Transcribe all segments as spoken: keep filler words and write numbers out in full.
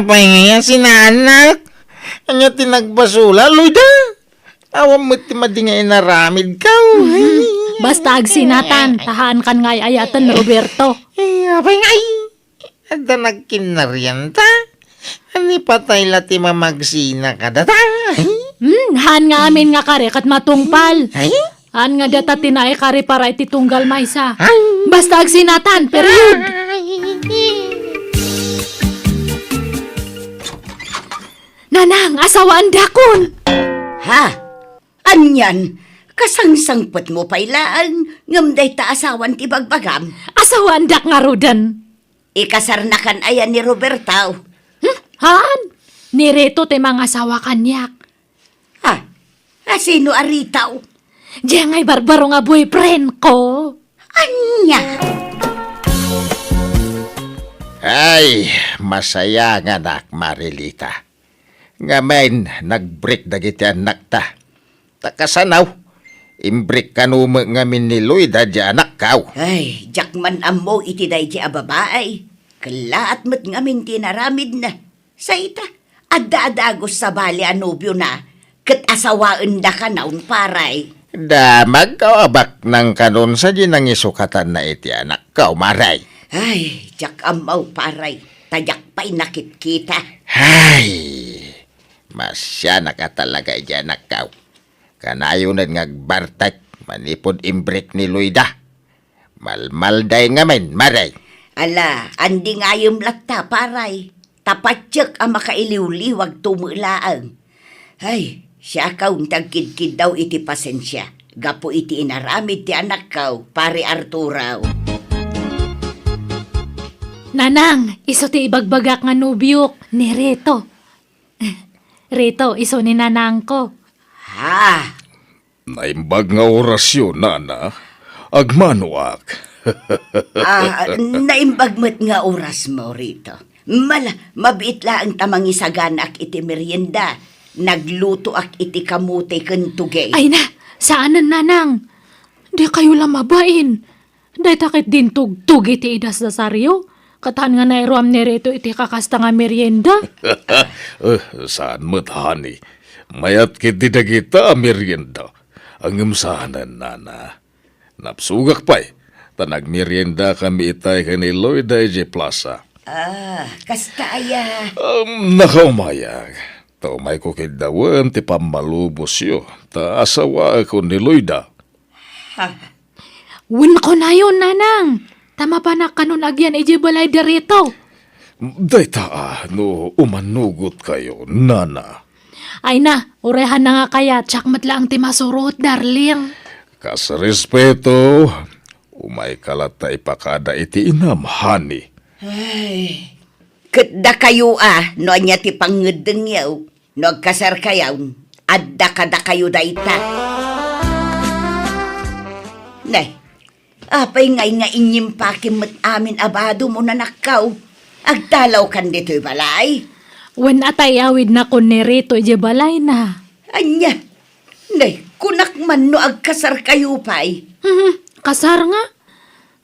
Apay ngay a sinaanak? Ania ti nagbasol, Loida? Awan met ti madi nga inaramidko. Basta agsinatan, ta haankan nga ay-ayaten, Roberto. Eh, apay ngay? Adda nagkinnarianta? Ania, patay la ti mamagsina kadata? Hmm, haan nga amin nga kari ket matungpal. Ay? Haan nga data ti naikari para iti tunggal maysa. Ay. Basta agsinatan, period. Nanang, asawaandakon. Ha? Anian, kasangsangpetmo pay laeng ngem dayta asawan ti bagbagam? Asawaandak ngaruden. Ikasarnakan aya ni Roberto? Hmm, haan. Ni Reto ti mangasawa kaniak. Ha? A, sino a Reto? Diay ngay barbaro nga boyfriendko. Ania? Ay, masayanganak, Marilita. Ngamin, nagbreak dagiti annakta. Ta kasano, imbreak kano met ngamin ni Loida diay anakko. Ay, diak man ammo iti daydiay a babai. Kellaat met ngamin ti inaramidna. Say ita, adda a dagus sabali a nobiona, ket asawaendakanon, paray. Damagko a baknang kanon sadi nangisukatanna iti anakko, Maray. Ay, diak ammo, paray. Ta diak pay nakitkita. Ay, masianak a talaga idiay anakko. Kanayonen nga agbartek manipud imbreak ni Loida. Malmalday ngamin, Maray. Ala, andingayem latta, paray. Ta patiek a makailiwliwagto met laeng. Ay, siakon ti agkidkiddaw iti pasensia gapu iti inaramid ti anakko, Pare Arturo. Nanang, isu ti ibagbagak nga nobiok, ni Reto. Reto, isu ni nanangko. Ha? Naimbag nga orasyo, nana. Agmanoak. Ah, naimbag met nga orasmo, Reto. Mala, mabiit laeng ta mangisaganaak iti merienda. Naglutoak iti kamote ken tugey. Ay na, saanen, nanang. Dikayo la mabain. Dayta ket dintugtog iti idasdasaryo, ket haan nga nairuam ni Reto iti kakasta nga merienda. Eh, saan met, honey. Mayat ketdi dagita a merienda. Ngem saanen, nana. Napsugak pay, ta nagmeriendakami itay ken ni Loida idiay plaza. Ah, kasta aya. Um, nakaumayag. Ta umayko kiddawen ti pammalubosyo, ta asawaekon ni Loida. Ha? Wen kunayon, nanang, ta mapanak kanon agyan idiay balay da Reto. Dayta a, no umannugotkayo, nana. Ay na, uray haan nga kayat, siak met laeng ti masurot, darling. Kas respeto, umayka latta ipakada iti inam, honey. Ay, ket dakayo a, no ania ti pangngeddengyo. No agkasarkayon, adda kadakayo dayta. Ne, apay ngay nga inyimpakim met amin a badom, nanakko? Agtalawkan ditoy balay? Wen a ta iawidnakon ni Reto idiay balayna. Ania? Ne, kunak man no agkasarkayo pay. Mhm, kasar nga?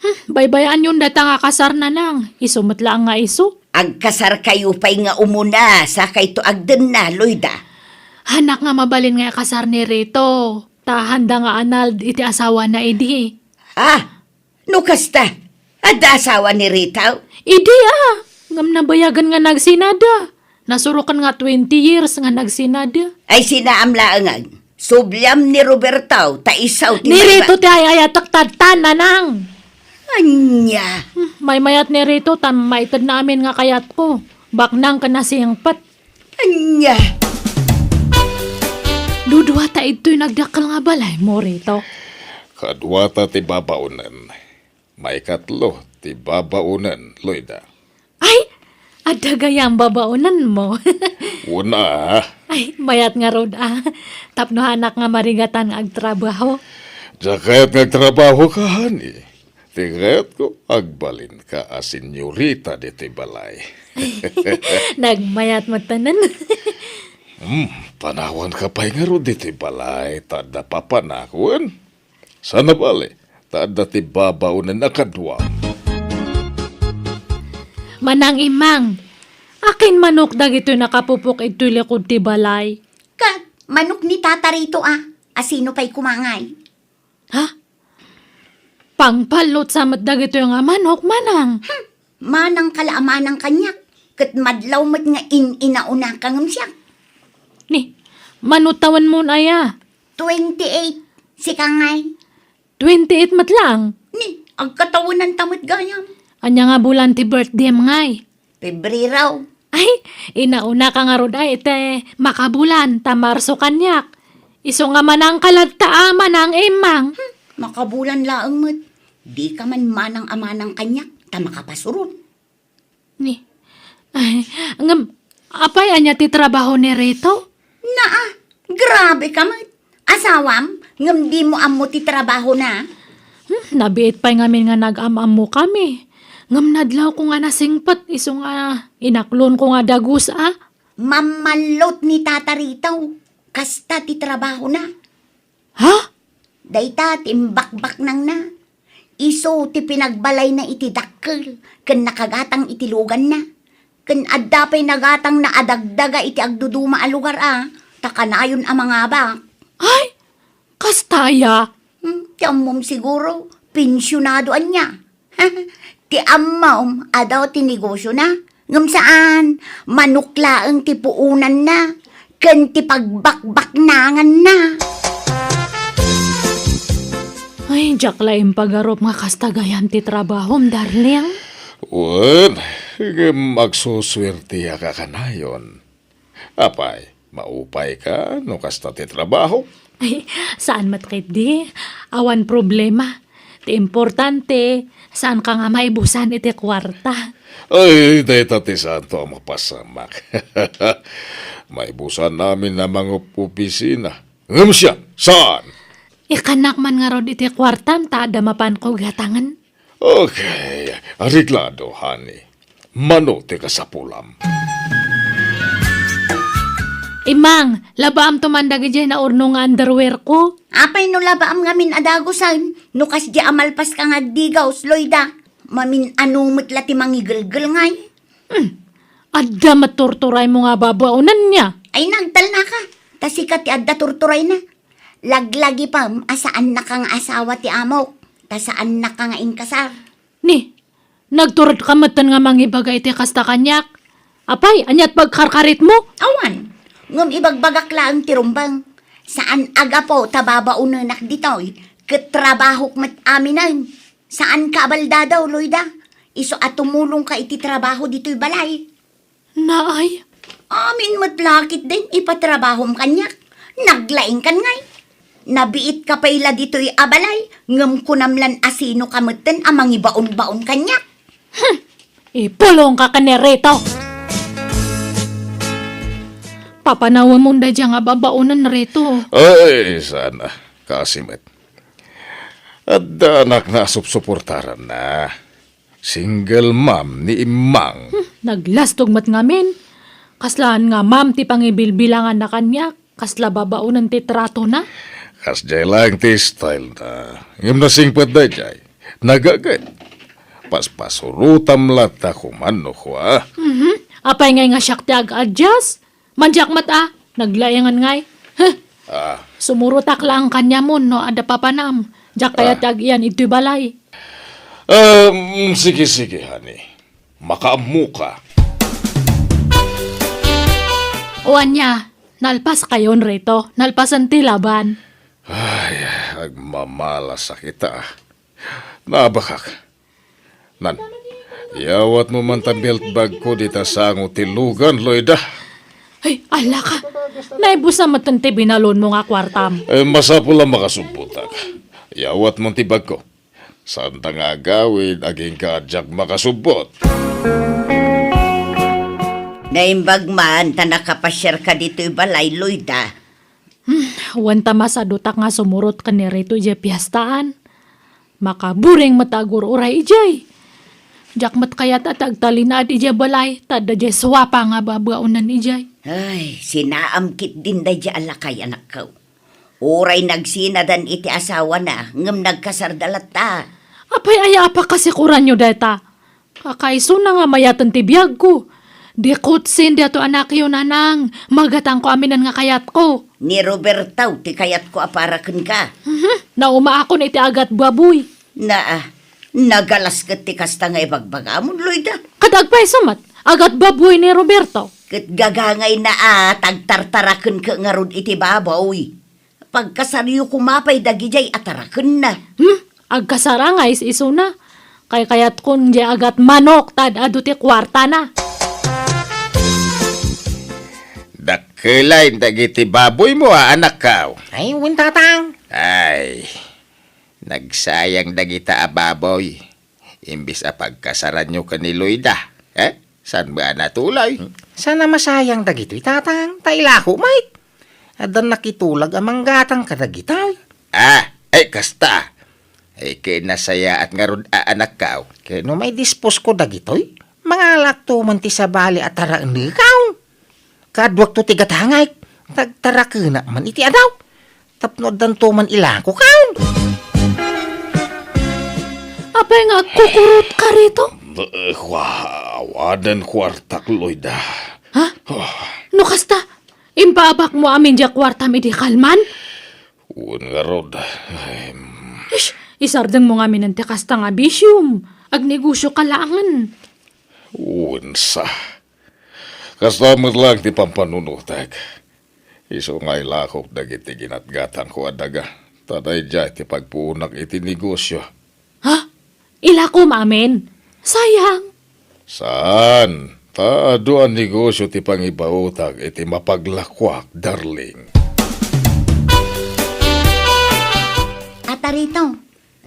Hmm, baybayaanyon dayta nga kasar, nanang. Isu met laeng nga isu. Agkasarkayo pay nga umuna, sakayto agdenna, Loida. Haanak nga mabalin nga ikasar ni Reto. Ta haanda nga anald iti asawana idi. Ah, no kasta, adda asawa ni Reto? Idi a, ngem nabayagan nga nagsinada. Nasuroken nga twenty years nga nagsinada. Ay, sinaam laengen. Subliam ni Roberto, ta isu ti ni Reto ti ay-ayatek tatta, nanang. Ania? Hmm, maymayat ni Reto, ta maitedna amin nga kayatko. Baknang ken nasingpet. Ania? Dudua ta idtoy nagdakkel nga balaymo, Reto. Kaduata ti babaonen. Maikatlo ti babaonen, Loida. Ay, adda gayam babaonenmo. Wen a. Ay, mayat ngarud a. Tapno haanak nga marigatan nga agtrabaho. Diak kayat nga agtrabaho ka, honey. Ti kayatko, agbalinka a senyorita ditoy balay. Nagmayat met tanan. Hmm, panawanka pay ngarud ditoy balay, ta adda papanak, wen? Saan a bale, ta adda ti babaonen a kadua. Manang Imang, Akin manok dagitoy nakapupok idtoy likod ti balay? Ket manok ni Tata Rito a. Asino pay koma ngay? Ha? Pangpallot sa met dagitoy nga manok, manang. Hmm, manang ka la a manang kaniak, ket madlaw met nga in-inauna ka ngem siak. Ni, mano tawenmon aya? Twenty-eight, sika ngay? Twenty-eight met laeng. Ni, agkatawenan ta met gayam. Ania nga bulan ti birthdayem ngay? Pebrero. Ay, inauna ka ngarud ay iti makabulan ta Marso kaniak. Isu nga manang ka latta a manang, Imang. Hmm, makabulan laeng met. Dika man manang a manang kaniak ta makapasurot. Ni, ay, ngem, apay ania ti trabaho ni Rito? Naa, grabe ka met. Asawam, ngem dimo ammo ti trabahona? Hmm, nabiit pay ngamin nga nag-am-ammokami. Ngem nadlawko nga nasingpet isu nga inaklonko nga dagus a. Mammallot ni Tata Rito. Kasta ti trabahona. Ha? Dayta ti imbakbaknangna. Isu ti pinagbalayna iti dakkel ken nakagatang iti luganna. Ken adda pay nagatangna a dagdaga iti agduduma a lugar a, ta kanayon a mangabak. Ay, kasta aya? Hmm, ti ammom siguro, pensionado ania. Ti ammom, adu ti negosiona. Ngem saan, manok laeng ti puonanna, ken ti pagbakbaknanganna. Ay, diak la impagarup nga kasta gayam ti trabahom, darling. Wen, ngem agsusuertiak a kanayon. Apay, maupay ka no kasta ti trabaho? Ay, saan met ketdi. Awan problema. Ti importante, saan ka nga maibusan iti kuarta. Ay, dayta ti saanto a mapasamak. Maibusan amin a mangup-opisina. Ngem siak, saan? Ikkannak man ngarud iti kuartam ta adda mapanko gatangen. Okay, areglado, honey. Mano ti kasapulam? Imang, labaamto man dagidiay naurno nga underwear ko. Apay no labaam ngamin a dagusen, no kasdiay a malpas ka nga agdigaws, Loida? Mamin-ano met la ti mangigelgel ngay. Hmm, adda met turturaymo nga babaonenna. Ay, nagtalna ka. Ta sika ti adda turturayna. Laglagipem a saannaka nga asawa ti amok, ta saannaka nga inkasar. Ni, nagturedka metten nga mangibaga iti kasta kaniak. Apay, aniat pagkarkaritmo? Awan, ngem ibagbagak laeng ti rumbeng. Saan a gapu ta babaonenak ditoy, ket trabahok met aminen. Saanka a baldadaw, Loida. Isu a tumulongka iti trabaho ditoy balay. Naay. Amin met la ketdin ipatrabahom kaniak. Naglaingkan ngay. Nabiitka pay la ditoy a balay, ngem kunam lan a sino ka metten a mangibaonbaon kaniak. Hmm. Ipulongka ken ni Rito. Papanawemon daydiay nga babaonen, Rito. Ay, sana. Kaasi met. Adda anakna a supsuportaranna. Single mom ni Imang. Hmm, naglastog met ngamin. Kaslaan nga mom ti pangibilbilanganna kaniak, kasla babaonen ti tratona. Kasdiay laeng ti style na. Ngem nasingpet daydiay. Nagaget. Paspasurotam latta koma no kua. Mhm. Apay ngay nga siak ti ag-adjust? Mandiak met a, naglaingan ngay. Huh. Ah. Sumurotak laeng kaniamon no adda papanam. Diak kayat ti ag-iyan idtoy balay. Um, sige, sige, honey. Makaammoka. O ania, nalpaskayon, Rito. Nalpasen ti laban. Ay, agmamalasak ita. Naabakak. Nan, yawatmo man ta belt bag ko dita sango ti lugan, Loida. Ay, ala ka. Naibusan met ti binalonmo nga kuartam. Eh, masapul a makasubbotak. Yawatmo ti bag ko. Saanta nga agawid, agingga a diak makasubbot. Naimbag man ta nakapasiarka ditoy balay, Loida. Hmm, wen ta masadutak nga sumurot ken ni Rito idiay piestaan. Makaburing met a agur-uray idiay. Diak met kayat a ti agtalinaed idiay balay, ta adda diay suapa nga babaonen idiay. Ay, sinaam ketdin daydiay a lakay, anakko. Uray nagsinadan iti asawana, ngem nagkasarda latta. Apay aya a pakasikoranyo dayta? Kakaisuna nga mayaten ti biagko. Di kutsin diato anakyo, nanang. Magatangko aminen nga kayatko. Ni Roberto ti kayatko a para kenka. Mhm. Naumaakon iti agatbaboy. Naa, nagalas ket ti kasta nga ibagbagam, Loida. Ket agpayso met, agatbaboy ni Roberto. Ket gagangayna a tagtartarakenka ngarud iti baboy. Pagkasaryo koma pay dagidiay a tarakenna. Hmm? Agkasar ngay isuna. Kaykayatkon diay agatmanok ta ad-adu ti kuartana. Dakkelay dagiti baboymo a anakko. Ay, wen, tatang. Ay, nagsayang dagita a baboy. Imbes a pagkasaranyo ken ni Loida, eh? Saan ba a natulay? Saan a masayang dagitoy, tatang? Ta ilako met. Addan nakitulag a manggatang kadagitoy. Ah, ay, kasta. Ay, kinasayaat ngarud a anakko. Ket no maidisposko dagitoy, mangalakto man ti sabali a taraenneko. Kaduakto ti gatangek, tagtarakenak man iti adaw. Tapno addanto man ilako, kaon. Apay nga agkukurotka rito? Eh, kua, awanen kuartak, Loida. Ha? Oh. No kasta, impaabakmo amin diay kuartam idi kalman? Wen ngarud. Em. Ish, isardengmo ngamin ti kasta nga bisiom. Agnegosio ka laengen. Wen sa. Kasta met laeng ti pampanunotek. Isu nga ilakok dagiti ginatgatangko a daga, ta daydiay ti pagpuonak iti negosio. Ha? Ilakom amin? Sayang. Saan? Ta adu a negosio ti pangibaotak iti mapaglakoak, darling. Atarito,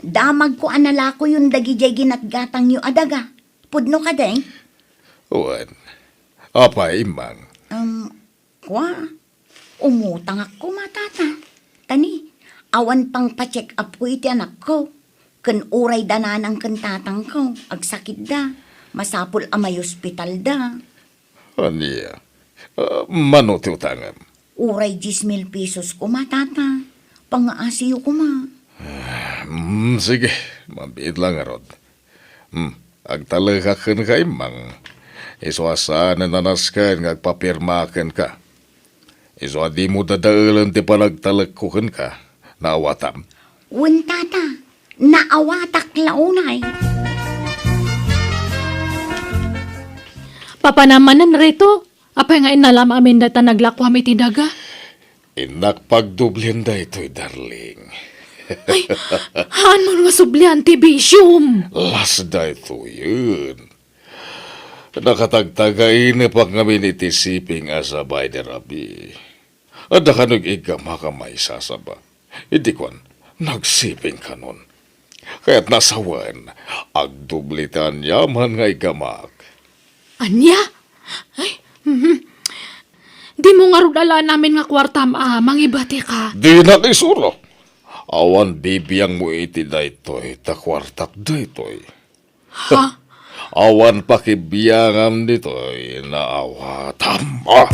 damagko a nalakoyon dagidiay ginatgatangyo a daga. Pudno kadi? Wen. Apay, Immang? Um, kua, umutangak koma, Tata. Ta ni, awan pangpa-check-upko iti anakko. Ken uray da nanang ken tatangko, agsakitda, masapul a maiospitalda. Ania? Ah, mano ti utangem? Uray dies mil pesos koma, Tata. Pangngaasiyo koma. Ah, mm, sige. Mabiit la ngarud. Hmm, agtalekak kenka, Immang. Isu a saanen a nasken nga agpapirma kenka. Isu a dimo dadaelen ti panagtalekko kenka. Naawatam? Wen, Tata. Naawatak la unay. Papanam manen, Rito? Apay nga innalam amin dayta naglakoam iti daga? Innak pagdoblian daytoy, darling. Ay, haanmon nga sublian ti bisiom. Las daytoyen. Nakatagtagainepak ngamin iti siping a sabay ni Rabi. Adda kano ig-iggamak a maisasaba. Idi kuan, nagsiping kanon. Kayatna a sawen, agdubli ti aniaman nga iggamak. Ania? Ay, mhm. Dimo ngarud alaen amin nga kuartam a mangibatika. Dinak isuro. Awan bibiangmo iti daytoy, ta kuartak daytoy. Ha? Awan pakibiangam ditoy, naawatam. Ah.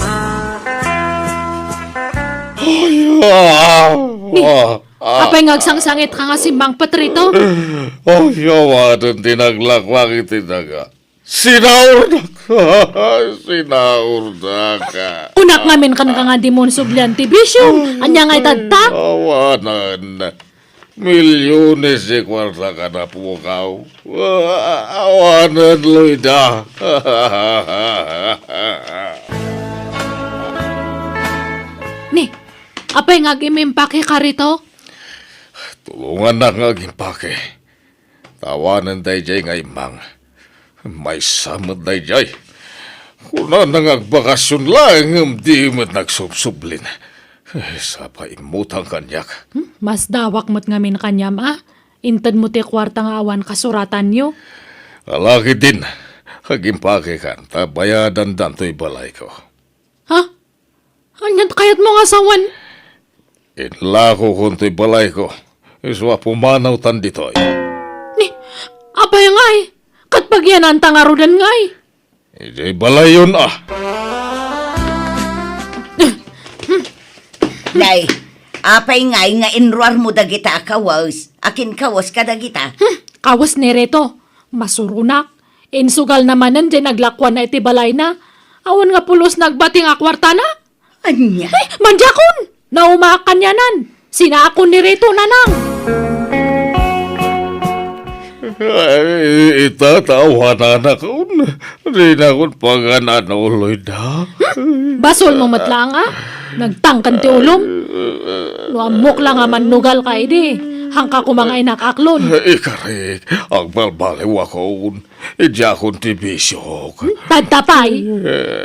Ay, ah, Ni, ah, ah. Apay nga agsangsangitka nga simmangpet rito? Ay, awanen ti naglakwak iti daga. Sinaurdak. Sinaurdak. Kunak ngamin kenka nga dimo sublian ti bisiom. Ania nga itadta? Awanen. Milyones ti kuarta kada pukaw. Awanen, Loida. Ni, apay nga agimpake ka rito? Tulongannak nga agimpake. Ta awanen daydiay nga immang. Maysa met daydiay. Kunana nga agbakasyon laeng ngem di met nagsubsublin. Eh, sapa immutang kaniak? Hmm? Masdawak met ngamin kaniam a. Intedmo ti kuarta nga awan kasuratanyo. Ala ketdin, agimpakekan ta bayadandan toy balayko. Ha? Aniat kayatmo nga sawen? Inlakokon toy balayko. Isu a pumanawtan ditoy. Ni, apay ngay? Ket pagyananta ngaruden ngay? Idiay balayon a. Nay, apay ngay nga inruarmo dagita a kawes? Akin kawes kadagita? Hmm, kawes ni Reto. Masuronak. Insugalna manen diay naglakuanna iti balayna. Awan nga pulos nagbating a kuartana? Ania? Eh, mandiakon! Naumaak kanianan! Sinaakon ni Rito, Nanang! Ay, ita, ta awananakon. Dinakon pagan-ano, Loida. Hmm? Basolmo met laeng, a? Nagtangken ti ulom? No ammok la nga mannugalka idi, haanka koma nga inakaklon. Ikarik, agbalbaliwakon. Idiakon ti bisiok. Hmm? Tadta pay.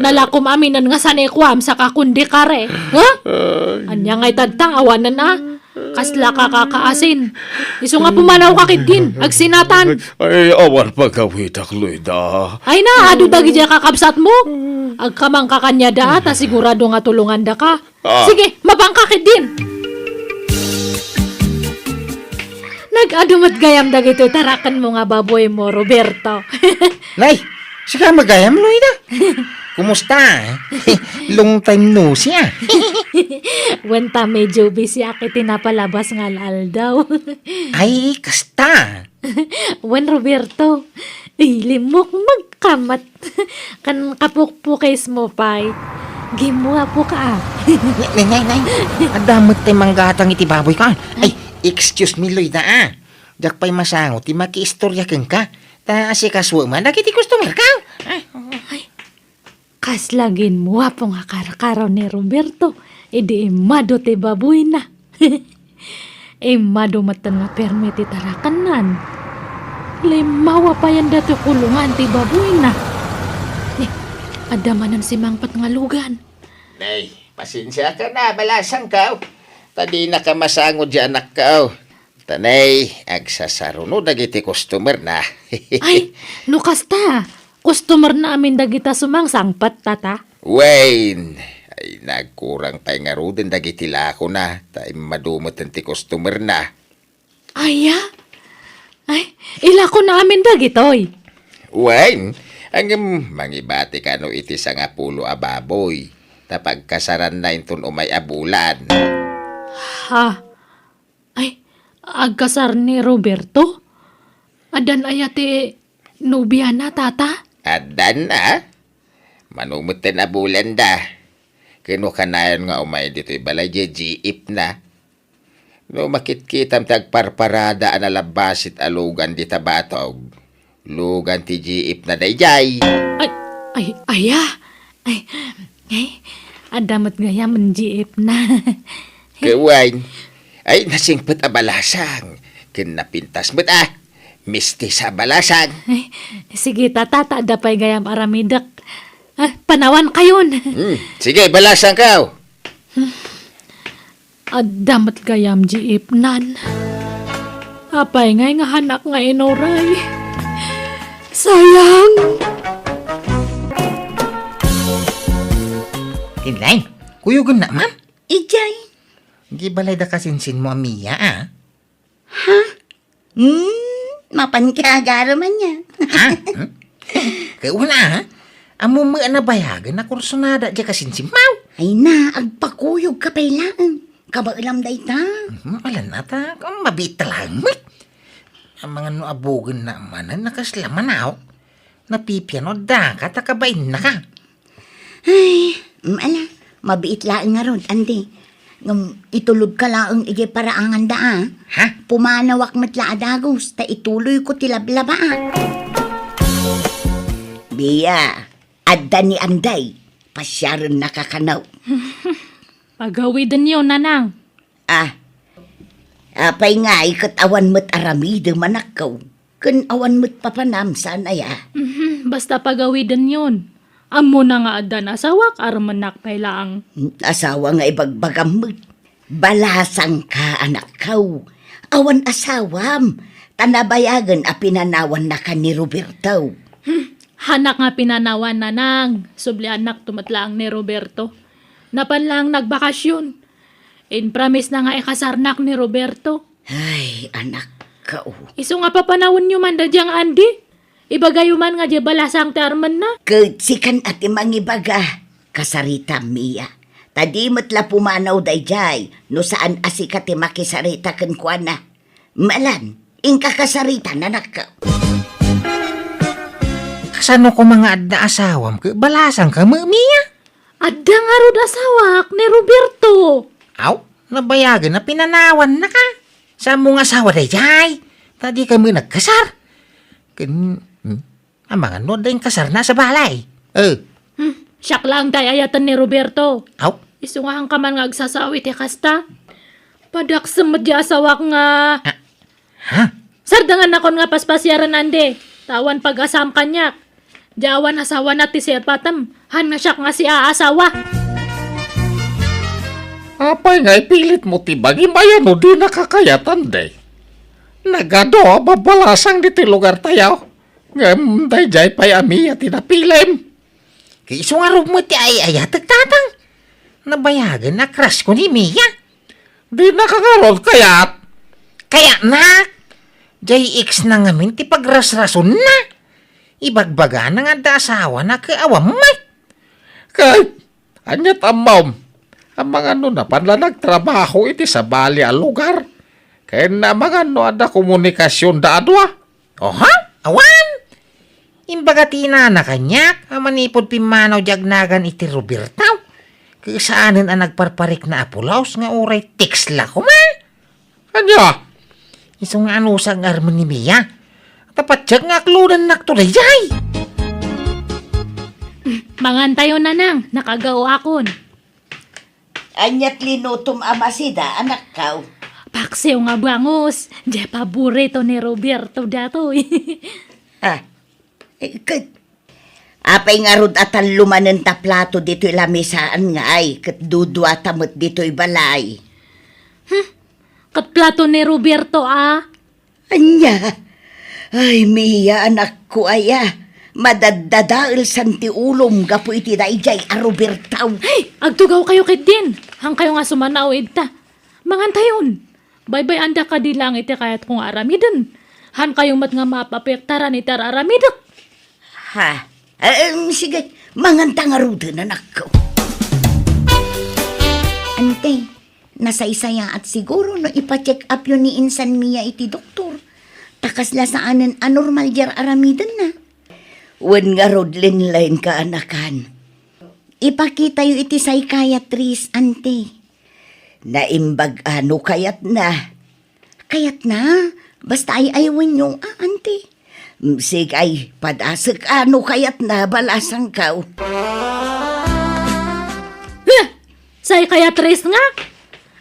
Nalakom aminen nga sanikuam saka kundi kare. Ha? Ay. Ania ngay tadta, awanen a? Kasla ka kakaasin. Isu nga pumanawka ketdin, agsinatan. Ay, awan pagawidak, Loida. Ay na, adu dagidiay kakabsatmo. Agkamangka kaniada, ta sigurado nga tulongandaka. Ah. Sige, mapanka ketdin. Nag-adu met gayam dagitoy tarakenmo nga baboymo, Roberto. Nay, sika met gayam, Loida? Kumusta? Long time no see, a. Wen ta medyo busy ak iti napalabas nga al-aldaw. Ay, kasta. Wen, Roberto. Ay, limmukmegka met. Kan kapukpukismo pay. Gimmuapoka, a. Nay, nay, nay. Adda met tay manggatang iti baboyko. Ay, excuse me, Loida, a. Diak pay masango ti makiistorya kenka. Ta asikasuem dagiti customerka. Ay, oo. Ay, kasla gimmuapo nga karkaro ni Roberto idi immadu ti baboyna. Immadu metten nga permi ti tarakennan. Limmawa payen datoy kulongan ti baboyna. Eh, adda manen simangpet nga lugan. Nay, pasensiakan a, balasangko. Ta dinaka masango diay anakko. Ta nay, agsasaruno dagiti customerna. Ay, no kasta, customerna amin dagita sumangsangpet, tata? Wen, ay, nagkurang pay ngaruden dagiti lakona, ta immadu metten ti customerna. Aya? Ay, ilakona amin dagitoy. Wen, ngem mangibatika no iti sangapulo a baboy, ta pagkasaranna inton umay a bulan. Ha? Ay, agkasar ni Roberto? Addan aya ti nobiana, tata? Addan a? Mano metten a bulanda. Ken no kanayon nga umay ditoy balay diay jeepna. No makitkitam ti agparparada a nalabbasit a lugan dita batog, lugan ti jeepna daydiay. Ay, ay, aya? Ay, ay, adda met gayam jeepna. Wen, ay, nasingpet a balasang. Ken napintas met a. Mistis a balasang. Ay, sige, tata, ta adda pay gayam aramidek. Ah, panawankayon. Hmm, sige, balasangko. Adda met gayam jeepnan. Apay ngay nga hanak nga inuray? Sayang! Inlay, kuyogennak man? Idiay. Di balay da kasinsinmo a Mia, a? Ha? Hmm, mapanka agarem ania. Ha? Hmm? Kay una, ha? Ammom met a nabayagen a kursunada diay kasinsinmo. Ay na, agpakuyogka pay laeng. Kabaelam dayta. Mhm, alan ata, mabiit ta laeng met. Amangan no abugennak manen a kasla manawag. Napipiano daka ta kabainna ka. Ay, mm, ala, mabiit laeng ngarud, Andy. Ngem itulodka laeng idiay paraanganda, a. Ha? Pumanawak met la a dagus, ta ituloyko ti lablaba, a. Mia, adda ni Anday. Pasiarennaka kano. Pagawidenyo, Nanang. Ah, apay ngay ket awan met aramidem, anakko, ken awan met papanam, saan aya? Mhm, basta pagawidenyon. Ammona nga addan asawak, aremennak pay laeng. Asawa nga ibagbagam met. Balasangka, anakko. Awan asawam, ta nabayagen a pinanawannaka ni Roberto. Hmm, hanak nga pinanawan, Nanang. Subliannakto met laeng ni Roberto. Napan laeng nagbakasyon. Impromisena nga ikasarnak ni Roberto. Ay, anakko. Isu nga papanawenyo man daydiay nga Andy? Ibagayo man nga diay balasang ti aremenna? Ket sikan a ti mangibaga, kasaritam, Mia. Ta di met la pumanaw daydiay no saan a sika ti makisarita kenkuana. Malan, inka kasaritam, anakko. Kasano koma nga adda asawam ket balasangka met, Mia? Adda ngarud asawak ni Roberto. Aw, nabayagen a pinanawannaka. Saanmo nga asawa daydiay? Ta dika met nagkasar. Ken, hmm, amangan no adda inkasarna sa balay. Eh. Hmm, siak laeng tay ayaten ni Roberto. Aw? Isu nga hanka man nga agsasaw iti kasta. Padaksem met di asawak nga Ah, ha? Sardengannakon nga paspasiaren, Andy. Ta awan pag-asaam kaniak. Di awan asawana ti sirpatem. Han nga siak nga siaasawa. Apay nga ipilitmo ti bagim aya no dinaka kayat, Andy? Nagadu a babalasang ditoy lugartayo. Ngem daydiay pay a Mia ti napilim. Ket isu ngarud met ti ay-ayatek, Tatang. Nabayagen a crush ko ni Mia. Dinaka ngarud kayat? Kayatnak. Jay ex na ngamin ti pagrasrasonna. Ibagbagana nga adda asawana ket awan met. Ket ania ti ammom? Amangan no napan la nagtrabaho iti sabali a lugar. Ken amangan no adda komunikasionda a dua. Oha? Awan! Imbaga ti inana kaniak a manipud pimmanaw di agnagan iti Roberto, ket saanen a nagparparikna a pulos nga uray text la koma. Ania? Isu nga anusag nga armen ni Mia. Ta patiek nga aklodennakto daydiay. Mangantayo, Nanang, nakagaw akon. Ania ti linutom a masida, anakko? Paksiw nga bangus, diay paborito ni Roberto datoy. Ah, eh, ket, apay ngarud a tallo manen ta plato ditoy lamisaan nga ay, ket dudua ta met ditoy balay? Hmm, ket plato ni Roberto, a? Ania? Ay, Mia, anakko aya. Madaddadaelsan ti ulom gapu iti daydiay a Roberto. Ay, agtugawkayo ketdin. Hankayo nga sumanaw ita. Mangantayon. Baybay-anda kadi laeng iti kayatko nga aramiden. Hankayo met nga maapektaran iti ar-aramidek. Ha? Eh, em, sige, manganta ngaruden, anakko. Ante, nasaysayaat siguro no ipa-check up yo ni insan Mia iti doktor. Ta kasla saanen a normal diay ar-aramidenna. Wen ngarud, linlaen ka, anakan. Ipakitayo iti psychiatrist, ante. Naimbag a no kayatna. Kayatna? Basta ay-ayawenyo, a, ante. Mm, sige, ay, padasek a no kayatna, balasangko. Huh! Psychiatrist nga?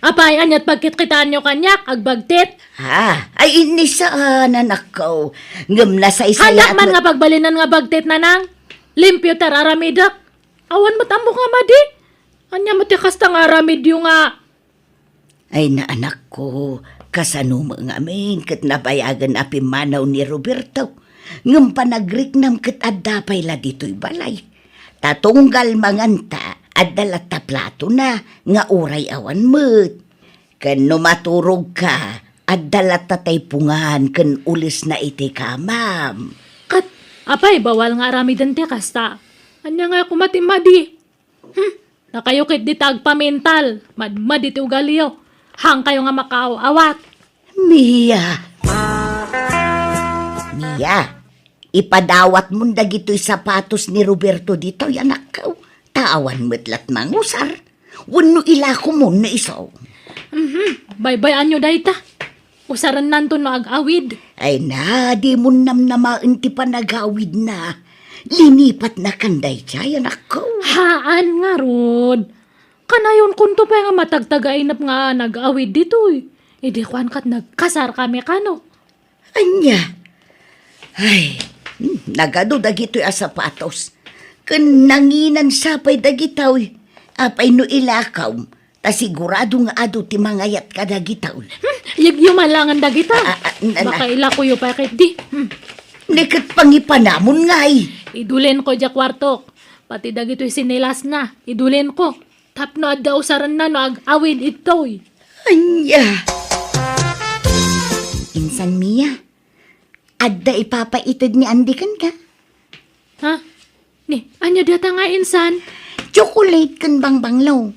Apay, aniat pagkitkitaanyo kaniak, agbagtit? Ha? Ay, inisa, a, nanakko. Ngem nasaysayaat Handak man met nga pagbalinan nga bagtit, nanang. Limpio ti ar-aramidek. Awan met ammok nga madi. Ania met ti kasta nga aramidyo nga Ay, naanakko, kasano met ngamin ket nabayagen a pimmanaw ni Roberto. Ngem panagriknam ket adda pay la ditoy balay. Ta tunggal manganta, adda latta platona nga uray awan met. Ken no maturogka, adda latta taypongan ken ulesna iti kamam. Ket, apay, bawal nga aramiden ti kasta? Ania nga koma ti madi? Hmm, dakayo ketdi ti agpamental, madmadi ti ugaliyo. Hankayo nga makaaw-awat. Mia. Mia, ipadawatmon dagitoy sapatos ni Roberto ditoy, anakko. Ta awan met lat mangusar. Wenno ilakomon no isu. Mhm, baybay-anyo dayta. Usarennanto no ag-awid. Ay na, dimon namnamaen ti panagawidna. Linipatnakan daydiay, anakko. Haan ngarud. Kanayonkonto pay nga matagtagainep nga nag-awid ditoy. Idi kuan ket nagkasarkami kano. Ania? Ay, hmm, nagadu dagitoy a sapatos. Ken nanginansa pay dagitoy. Apay no ilakom, ta sigurado nga adu ti mangayat kadagitoy. Hmm, yegyo man laengen dagita. Ah, ah, na, na. Baka ilakoyo pay ketdi. Hmm. Ni ket pangipanamon ngay. Idulenko diay kuartok. Pati dagitoy sinelasna, idulenko. Tapno adda usarenna no ag-awid ditoy. Ania? Insan Mia, adda ipapaited ni Andy kenka? Ha? Ni, ania data nga insan? Chocolate ken bangbanglo.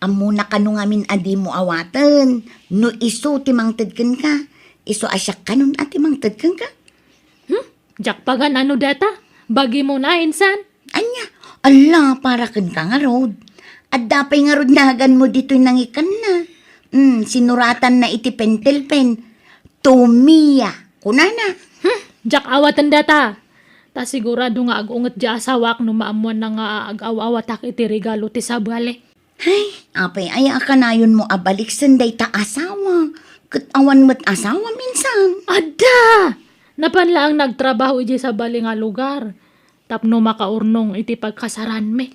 Ammona kano ngamin a dimo awaten no isu ti mangted kenka. Isu a siak kanon a ti mangted kenka? Hmm? Diak pagan-ano data? Bagimon a, insan? Ania? Alla, para kenka ngarud. Adda pay ngarud naganmo ditoy nangikkanna. Hmm, sinuratanna iti pentel pen, "To Mia," kunana. Hmm, diak awaten data. Ta sigurado nga agunget diay asawak no maammoanna nga ag-aw-awatak iti regalo ti sabali. Hay, apay aya a kanayonmo a baliksen dayta asawa? Ket awan met asawa, insan. Adda! Napan laeng nagtrabaho idiay sabali nga lugar tapno makaurnong iti pagkasaranmi.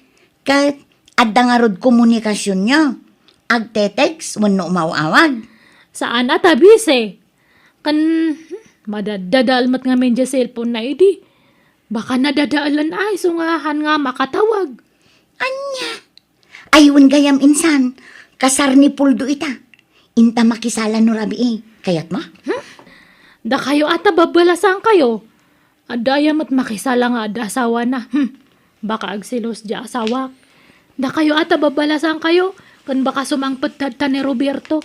Ket adda ngarud komunikasionyo? Agte-text wenno umaw-awag? Saan a ta busy. Ken, hmm, madadadael met ngamin diay cellphone na idi. Baka nadadaelan ay, isu nga han nga makatawag. Ania? Ay, wen gayam insan, kasar ni Puldo ita. Inta makisala no rabii. Kayatmo? Hmm? Dakayo ata babalasangkayo. Adda aya met makisala nga adda asawana. Hmm. Baka agselos diay asawak. Dakayo ata babalasangkayo, ken baka sumangpet tadta ni Roberto.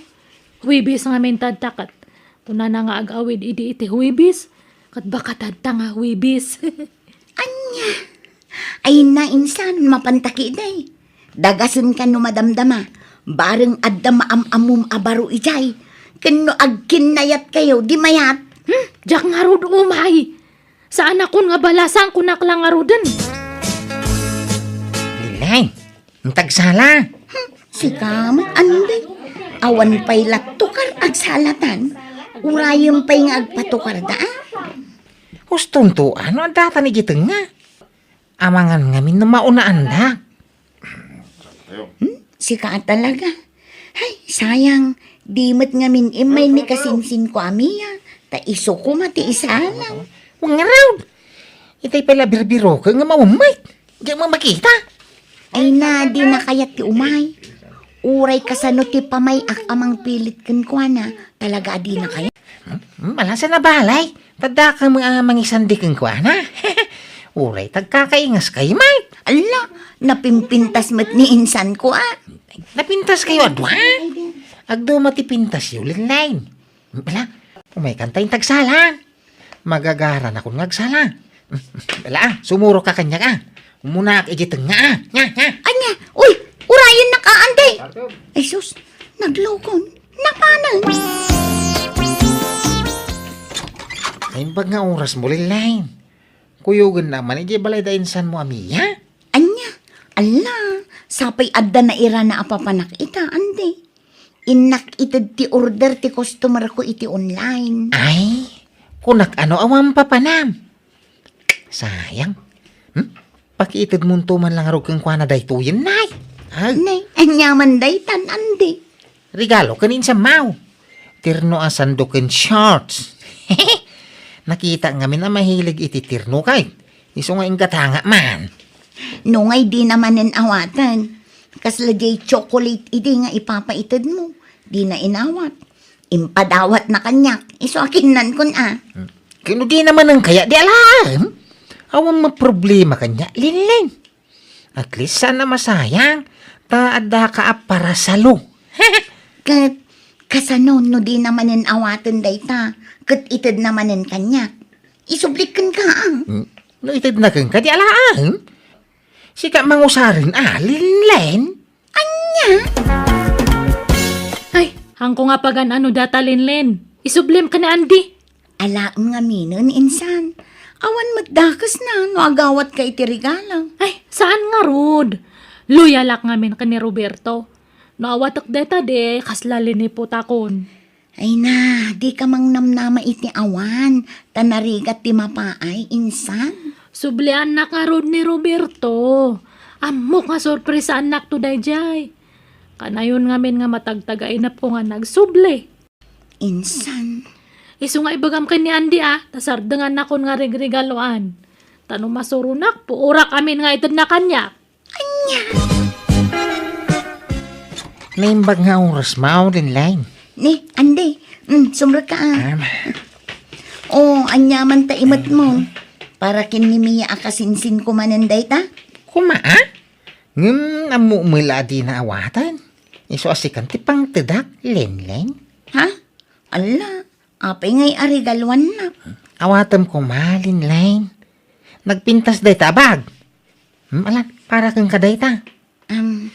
Huwebes ngamin tadta ket. Kunana nga ag-awid idi iti Huwebes, ket baka tadta nga Huwebes. Ania? Ay na insan, mapanta ketdi. Dagasenka no madamdama. Bareng adda maam-ammom a baro idiay. Ken no agkinnayatkayo, di mayat. Hmm, diak ngarud umay. Saanakon nga balasang, kunak la ngaruden. Lilay, inta agsala. Hmm, sika met, Andy. Awan pay la tukar agsalatan. Urayem pay nga agpatukarda, a? Hustonto, no addatan idiay tengnga? Amangan ngamin no maunaan da. Hmm? Sika a talaga. Hay, sayang. Di met ngamin immay ni kasinsinko a Mia. Ta isu koma ti isalang. Wen ngarud. Itay pay la birbiroken nga maumay. Diak makita. Ay na, dina kayat ti umay. Uray kasano ti pamay-ak a mangpilit kenkuana, talaga a dina kayat. Hmm, malasa na balay. Tadda ka nga mangisandi kenkuana. Uray tagkakaingas kay met. Alla, napimpintas met ni insanko, a. Napintaskayo a dua? Agduma ti pintasyo, Linline. Bala, umay kanta intag sala. Magagaranakon nga agsala. Bala, a, sumurok ka kaniak, a. Umunaak idiay tengnga, a. Nya, nya. Ania? Uy, urayennak, a, Andy. Ay, sus, naglukon. Napanen. Naimbag nga orasmo, Linline. Kuyogennak man idiay balay da insanmo a Mia? Ania? Alla, sapay adda nairana a papanak ita, Andy. Innak ited ti order ti customer ko iti online. Ay, kunak ano awan papanam? Sayang. Hmm? Pakiitedmonto man lang arog kenkuana daytoyen, nay. Ay. Nay, aniaman daytan, Andy? Regalo ken insammaw. Terno a sando ken shorts. Nakita ngamin a mahilig iti terno kay. Isu nga inggatanga man. No ngay dina manen awaten. Kasla diay chocolate idi nga ipapaited mo. Dina inawat. Impadawatna kaniak. Isu a kinnankon a. Ken no dina manen kaya di alaen. Awan maproblema kaniak, Linlin. At least saan a masayang. Ta adda ka a parasalo. Ket kasano no dina manen awaten dayta? Ket itedna manen kaniak. Isublik kenka, a. Hmm. No itedna kenka, di alaen. Sika mangusaren, a, Linlen? Ania? Ay, haanko nga pagan-ano data, Linlen. Isublim ken ni Andy. Alaem ngaminen, insan. Awan met dakesna no agawatka iti regalo. Ay, saan ngarud. Loyalak ngamin ken ni Roberto. No awatek dayta, di kasla linipotakon. Ay na, dika mangnamnama iti awan, ta narigat ti mapaay, insan. Subliannak ngarud ni Roberto. Ammok nga sorpresaannakto daydiay. Kanayon ngamin nga matagtagainepko nga nagsubli. Insan. Isu nga ibagam ken ni Andy, a, ta sardengannakon nga regregaloan. Ta no masuronak, puorak amin nga itedna kaniak. Ania? Naimbag nga oras, mao, Linline. Ni, Andy, mm, sumrek ka, a. Am. O, aniaman ta imet mo. Para ken ni Mia a kasinsinko manen dayta? Kuma, a? Ngem ammo met la a dina awaten. Isu a sikan ti pangtedak, Linline. Ha? Alla, apay ngay a regaluanna? Awatem koma, Linline. nagpintas dayta a bag. Hmm, ala, para kenka dayta. Am,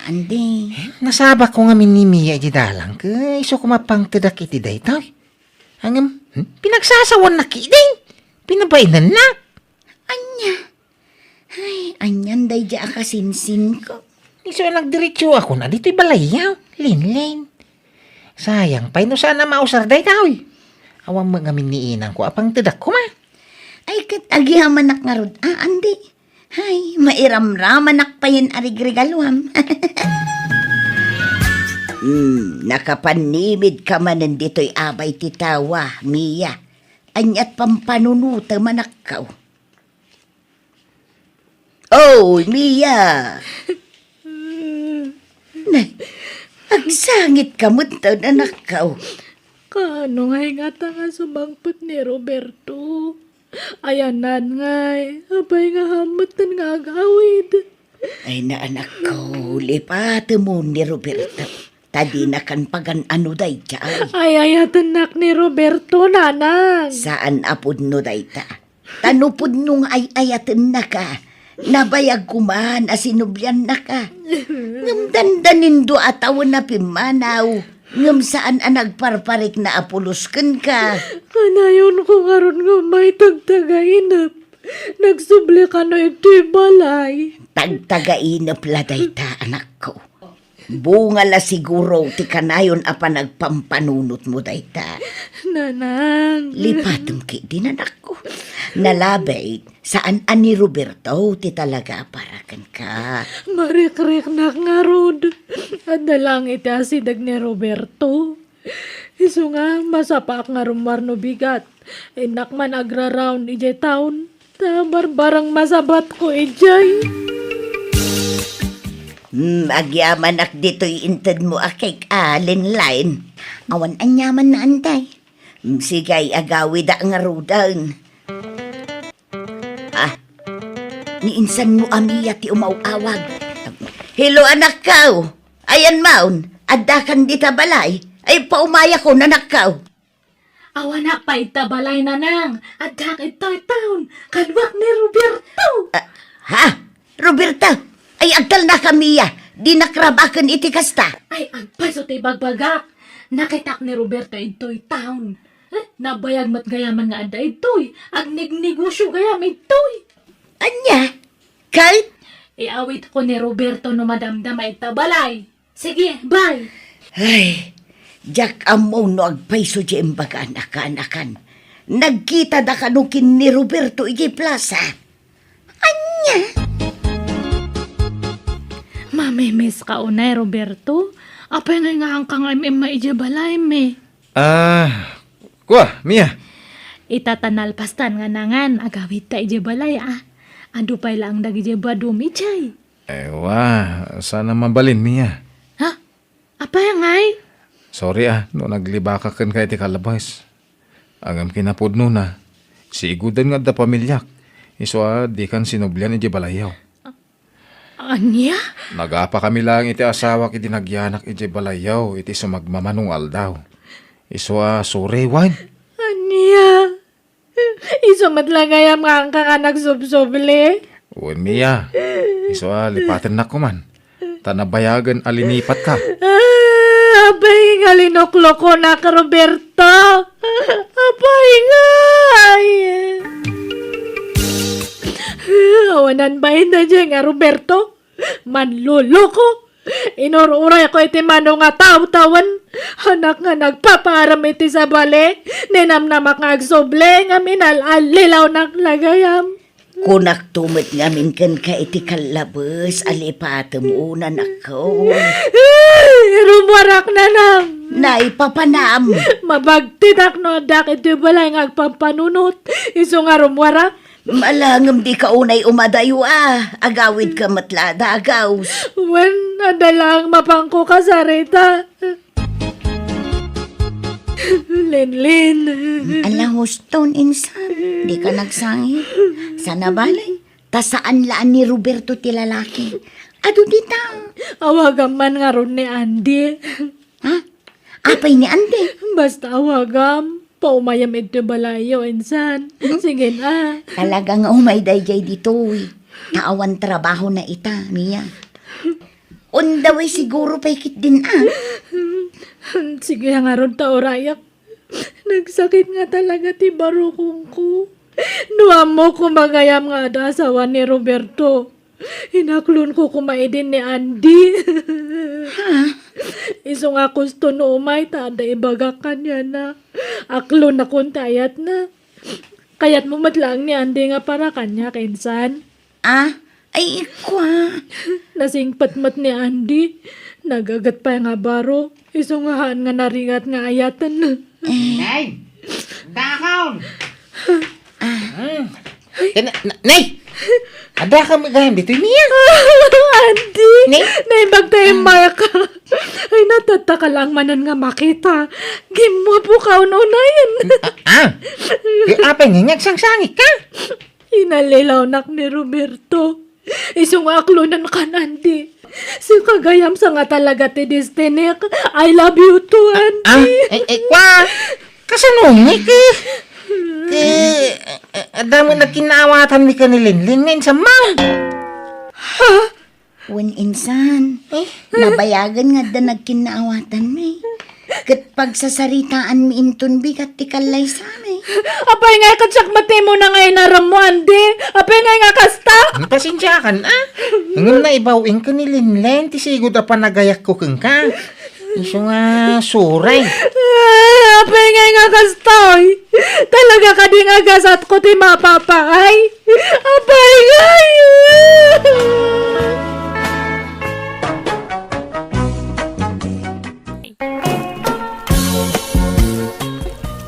Andy. Nasabak ko ngamin ni Mia iti dalan, ket isu koma pangtedak iti daytoy. Ngem, hmm, pinagsasawannak idi. Pinabainannak. Ania? Ay, anian daydiay a kasinsinko. Isu a nagdiretso a kuna ditoy balayyo, Linlin. Sayang pay no saan a mausar daytoy. Awan met ngamin ni inangko a pangtedak koma. Ay, ket agyamanak ngarud, a, Andy. Ay, mairamramanak payen a rigregaluam. Hmm, nakapannimidka manen ditoy abay ti tawa, Mia. Aniat pampanunotem, anakko? Oh, Mia! Nay, agsangitka metten, anakko. Kaano ngay ngata nga sumangpet ni Roberto? Ayanna ngay, apay nga hammetten nga agawid? Ay, anakko, lipatem ni Roberto. Ta dinakan pagan-ano daydiay. Ay, ayatennak ni Roberto, nanang. Saan a pudno dayta. Ta no pudno nga ay-ayatennaka, nabayag koman a sinubliannaka. Ngem dandanindo a tawen a pimmanaw, ngem saan a nagparparikna a pulos kenka. Kanayonko ngarud nga ummay tagtagainep. Nagsubli kano iti balay. Tagtagainep la dayta, anakko. Bunga la siguro ti kanayon a panagpampanunotmo dayta. Nanang. Lipatem ketdin, anakko. Nalabit, saan a ni Roberto ti talaga a para kenka. Marikriknak ngarud. Adda laeng iti asideg ni Roberto. Isu nga, masapaak nga rummuar no bigat. Innak man agra-round idiay town. Ta barbareng masabatko idiay. Hmm, agyamanak ditoy intedmo a cake, a, Linlin. Awan aniamanna, Andy. Hmm, sige, agawidak ngaruden. Ah, ni insan mo a Mia ti umaw-awag. Hello, anakko. Ayan maon, addakan dita balay. Ay, paumayakon, anakko. Awanak pay ita balay, nanang. Addak itoy town. Kaduak ni Roberto. Ah, ha? Roberto? Ay, agtalnaka, Mia. Dinak rabaken iti kasta. Ay, agpayso ti ibagbagak. Nakitak ni Roberto itoy town. Eh, nabayag met gayaman nga adda itoy. Agnegnegosyo gayam itoy. Ania? Ket? Iawitko ni Roberto no madamdama ita balay. Sige, bye. Ay, diak ammo no agpayso ti imbagan a kaanakan. Nagkita da kano ken ni Roberto iti plaza. Ania? Mamimiss ka unay, Roberto? Apay ngay nga haanka nga im-imma idiay balaymi? Ah, kua, Mia. Ita ta nalpastan nga nangan, agawidta idiay balay, a. Adu pay laeng dagidiay badom idiay. Ay, wa, saan a mabalin, Mia. Ha? Apay ngay? Sorry, a, no naglibakak kenka iti kalabas. Ngem kinapudnona, siigudan nga adda pamiliak. Isu a, dikan sinublian idiay balayyo. Ania? Nagapakami laeng iti asawak idi nagyanak idiay balayyo iti sumagmamano nga aldaw. Isu a, sorry, wen. Ania? Isu met la gayam nga haanka nga nagsubsubli? Wen, Mia. Isu a, lipatennak koman. Ta nabayagen a linipatka. Ah, apay nga linuklokonak, Roberto? Apay ngay? Awanan bain daydiay nga Roberto? Manloloko! Inur-urayko iti mano nga tawtawen. Anak nga nagpapaaram iti sabali, ninamnamak nga agsubli, ngem inal-allilawnak la gayam. Kunakto met ngamin kenka iti kallabes a lipatem, anakko. Rummuarak, nanang. Naipapanam. Mabagtidak no addak iti balay nga agpampanunot. Isu nga rummuarak. Ala, ngem dika unay umadayo a. Agawidka met la a dagus. Wen, adda laeng mapanko kasarita. Linlin. Ala, huston, insan. Dika nagsangit. Sana balay. Ta saan la a ni Roberto ti lalaki. Adu dita. Awagam man ngarud ni Andy. Ha? Apay ni Andy? Basta awagam. Paumayam iti balayyo, insan. Sige na. Talaga nga umay daydiay ditoy. Ta awan trabahona ita, Mia. Unda way siguro pay ketdin, a. Sige ngarud ta urayak. Nagsakit nga talaga ti barukongko. No ammok a gayam nga adda asawa ni Roberto, inaklonko koma idin ni Andy. Ha? Isu nga kusto no umay ta adda ibagak kaniana. Aklonakon ti ayatna. Kayatmo met laeng ni Andy nga para kaniak, insan? Ah, ay, kua. Nasingpet met ni Andy. Nagaget pay nga baro. Isu nga haan nga narigat nga ayaten. Nay! Dakon! Ah. Hmm. Nay! Na-, na-, Nay! Adda ka gayam ditoy, Mia? Andy! Nay? Naimbag tayo, Maya ka. Ay, natatta ka lang manen nga makita. Gimwapo ka ununayan. Ah, ah. Eh, apay nga, nagsangsangit ka? Inalilawnak ni Roberto. Isu nga aklonan kan Andy. Sika gayam sa nga talaga ti destinik. I love you too, Andy. Ah, eh, eh, kwa? Kasano ni ki? Ki, eh, eh, adda met nagkinaawatanmi ken ni Linlin nga insan man. Ha? Wen insan, eh? Nabayagen nga adda nagkinnaawatanmi. Ket pagsasaritaanmi inton bigat ti kallaysami. Apay nga ket siak met ti umuna nga inaremmo, Andy? Apay nga nga kasta? Hmm, pasensiakan, a. Ngem naibaw-ing ken ni Linlin ti sigud a panagayakko kenka. Isu nga suray. Ah, apay nga nga kasta, oy? Talaga kadi nga gasatko ti mapapaay? Apay ngay!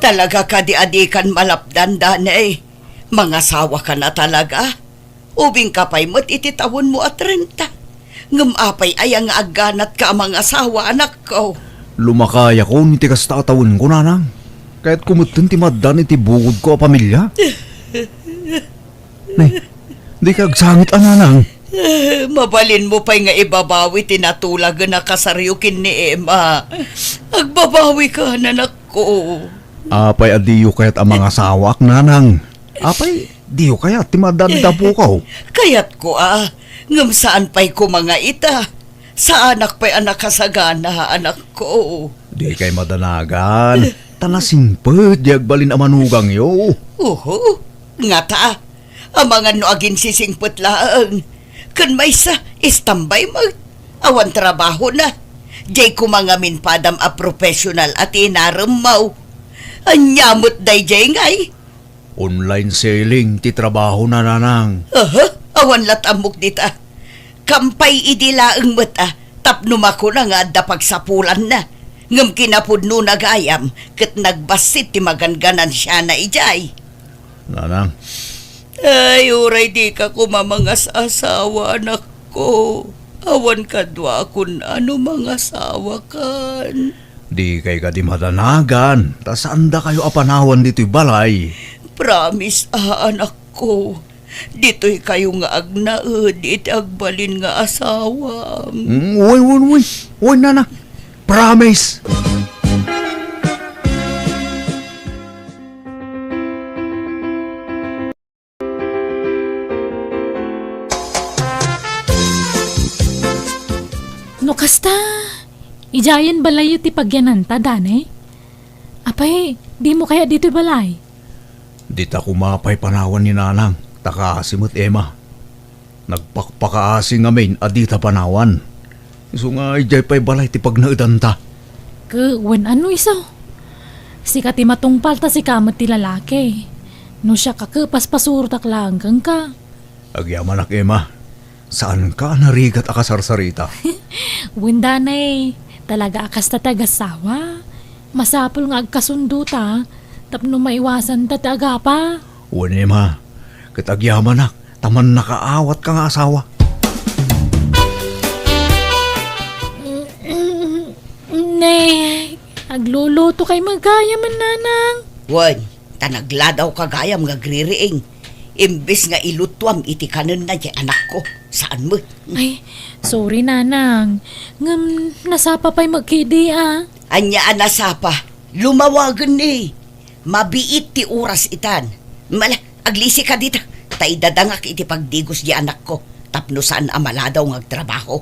Talaga kadi a dikan malapdan, Danay? Mangasawa ka na talaga? Ubing ka pay met iti tawenmo a trenta. Ngem apay aya nga agganatka a mangasawa, anakko? Lumakayakon iti kasta a tawenko, nanang. Kayatko metten ti maaddan iti bukodko a pamilia. Nay, dika agsangit a, nanang. Eh, mabalinmo pay nga ibabawi ti natulagen a kasaryo ken ni Emma. Agbabawika, anakko. Apay a diyo kayat a mangasawaak, nanang? Apay, diyo kayat ti maaddan iti apokaw? Kayatko a, ngem saan pay koma nga ita. Saanak pay a nakasagana, anakko. Dikay madanagan. Ta nasingpet diay agbalin a manugangyo. Oho, ngata. Amangan no aginsisingpet laeng. Ken maysa, istambay met. Awan trabahona. Diay koma ngamin padam a professional a ti inaremmo. Ania met daydiay ngay? Online selling ti trabahona, nanang. Aha, awan lat ammok dita. Kampay idi laeng met a, tapno makuna nga adda pagsapulanna. Ngem kinapudnona gayam, ket nagbassit ti maganganansiana idiay. Nanang. Ay, uray dika koma mangas-asawa, anakko. Awan kaduakon a no mangasawakan. Dikay kadi madanagan, ta saandakayo a panawan ditoy balay. Promise a, anakko. Ditoykayo nga agnaed iti agbalin nga asawam. Mm, wen, wen, wen. Wen, nana. Promise. No kasta, idiayen balayyo ti pagyananta, Danay? Apay, dimo kayat ditoy balay? Dita koma pay panawan ni Nanang, ta kaasi met Emma. Nagpakpakaasi ngamin a dita panawan. Isu nga idiay pay balay ti pagnaedanta. Ke, wen ano isu? Sika ti matungpal ta sika met ti lalaki. No siak a ke, paspasurotak laeng kenka. Agyamanak, Emma. Saanka a narigat a kasarsarita? Wen, Danay, talaga a kasta ti agassawa. Masapul nga agkasundo ta, tapno maiwasan ta ti agapa. Wen, Emma, ket agyamanak, ta mannakaawatka nga asawa. Ne, aglulutokay met gayam, Nanang. Wen, ta nagladawka gayam nga agririing. Imbes nga ilutuam iti kanenna ti anakko, saan met. Ay, sorry, Nanang. Ngem nasapa pay met kadi a. Ania a nasapa? Lumawagen ni. Mabiit ti oras itan. Mala, aglisika dita. Ta idadangak iti pagdigos di anakko tapno saan a maladaw nga agtrabaho.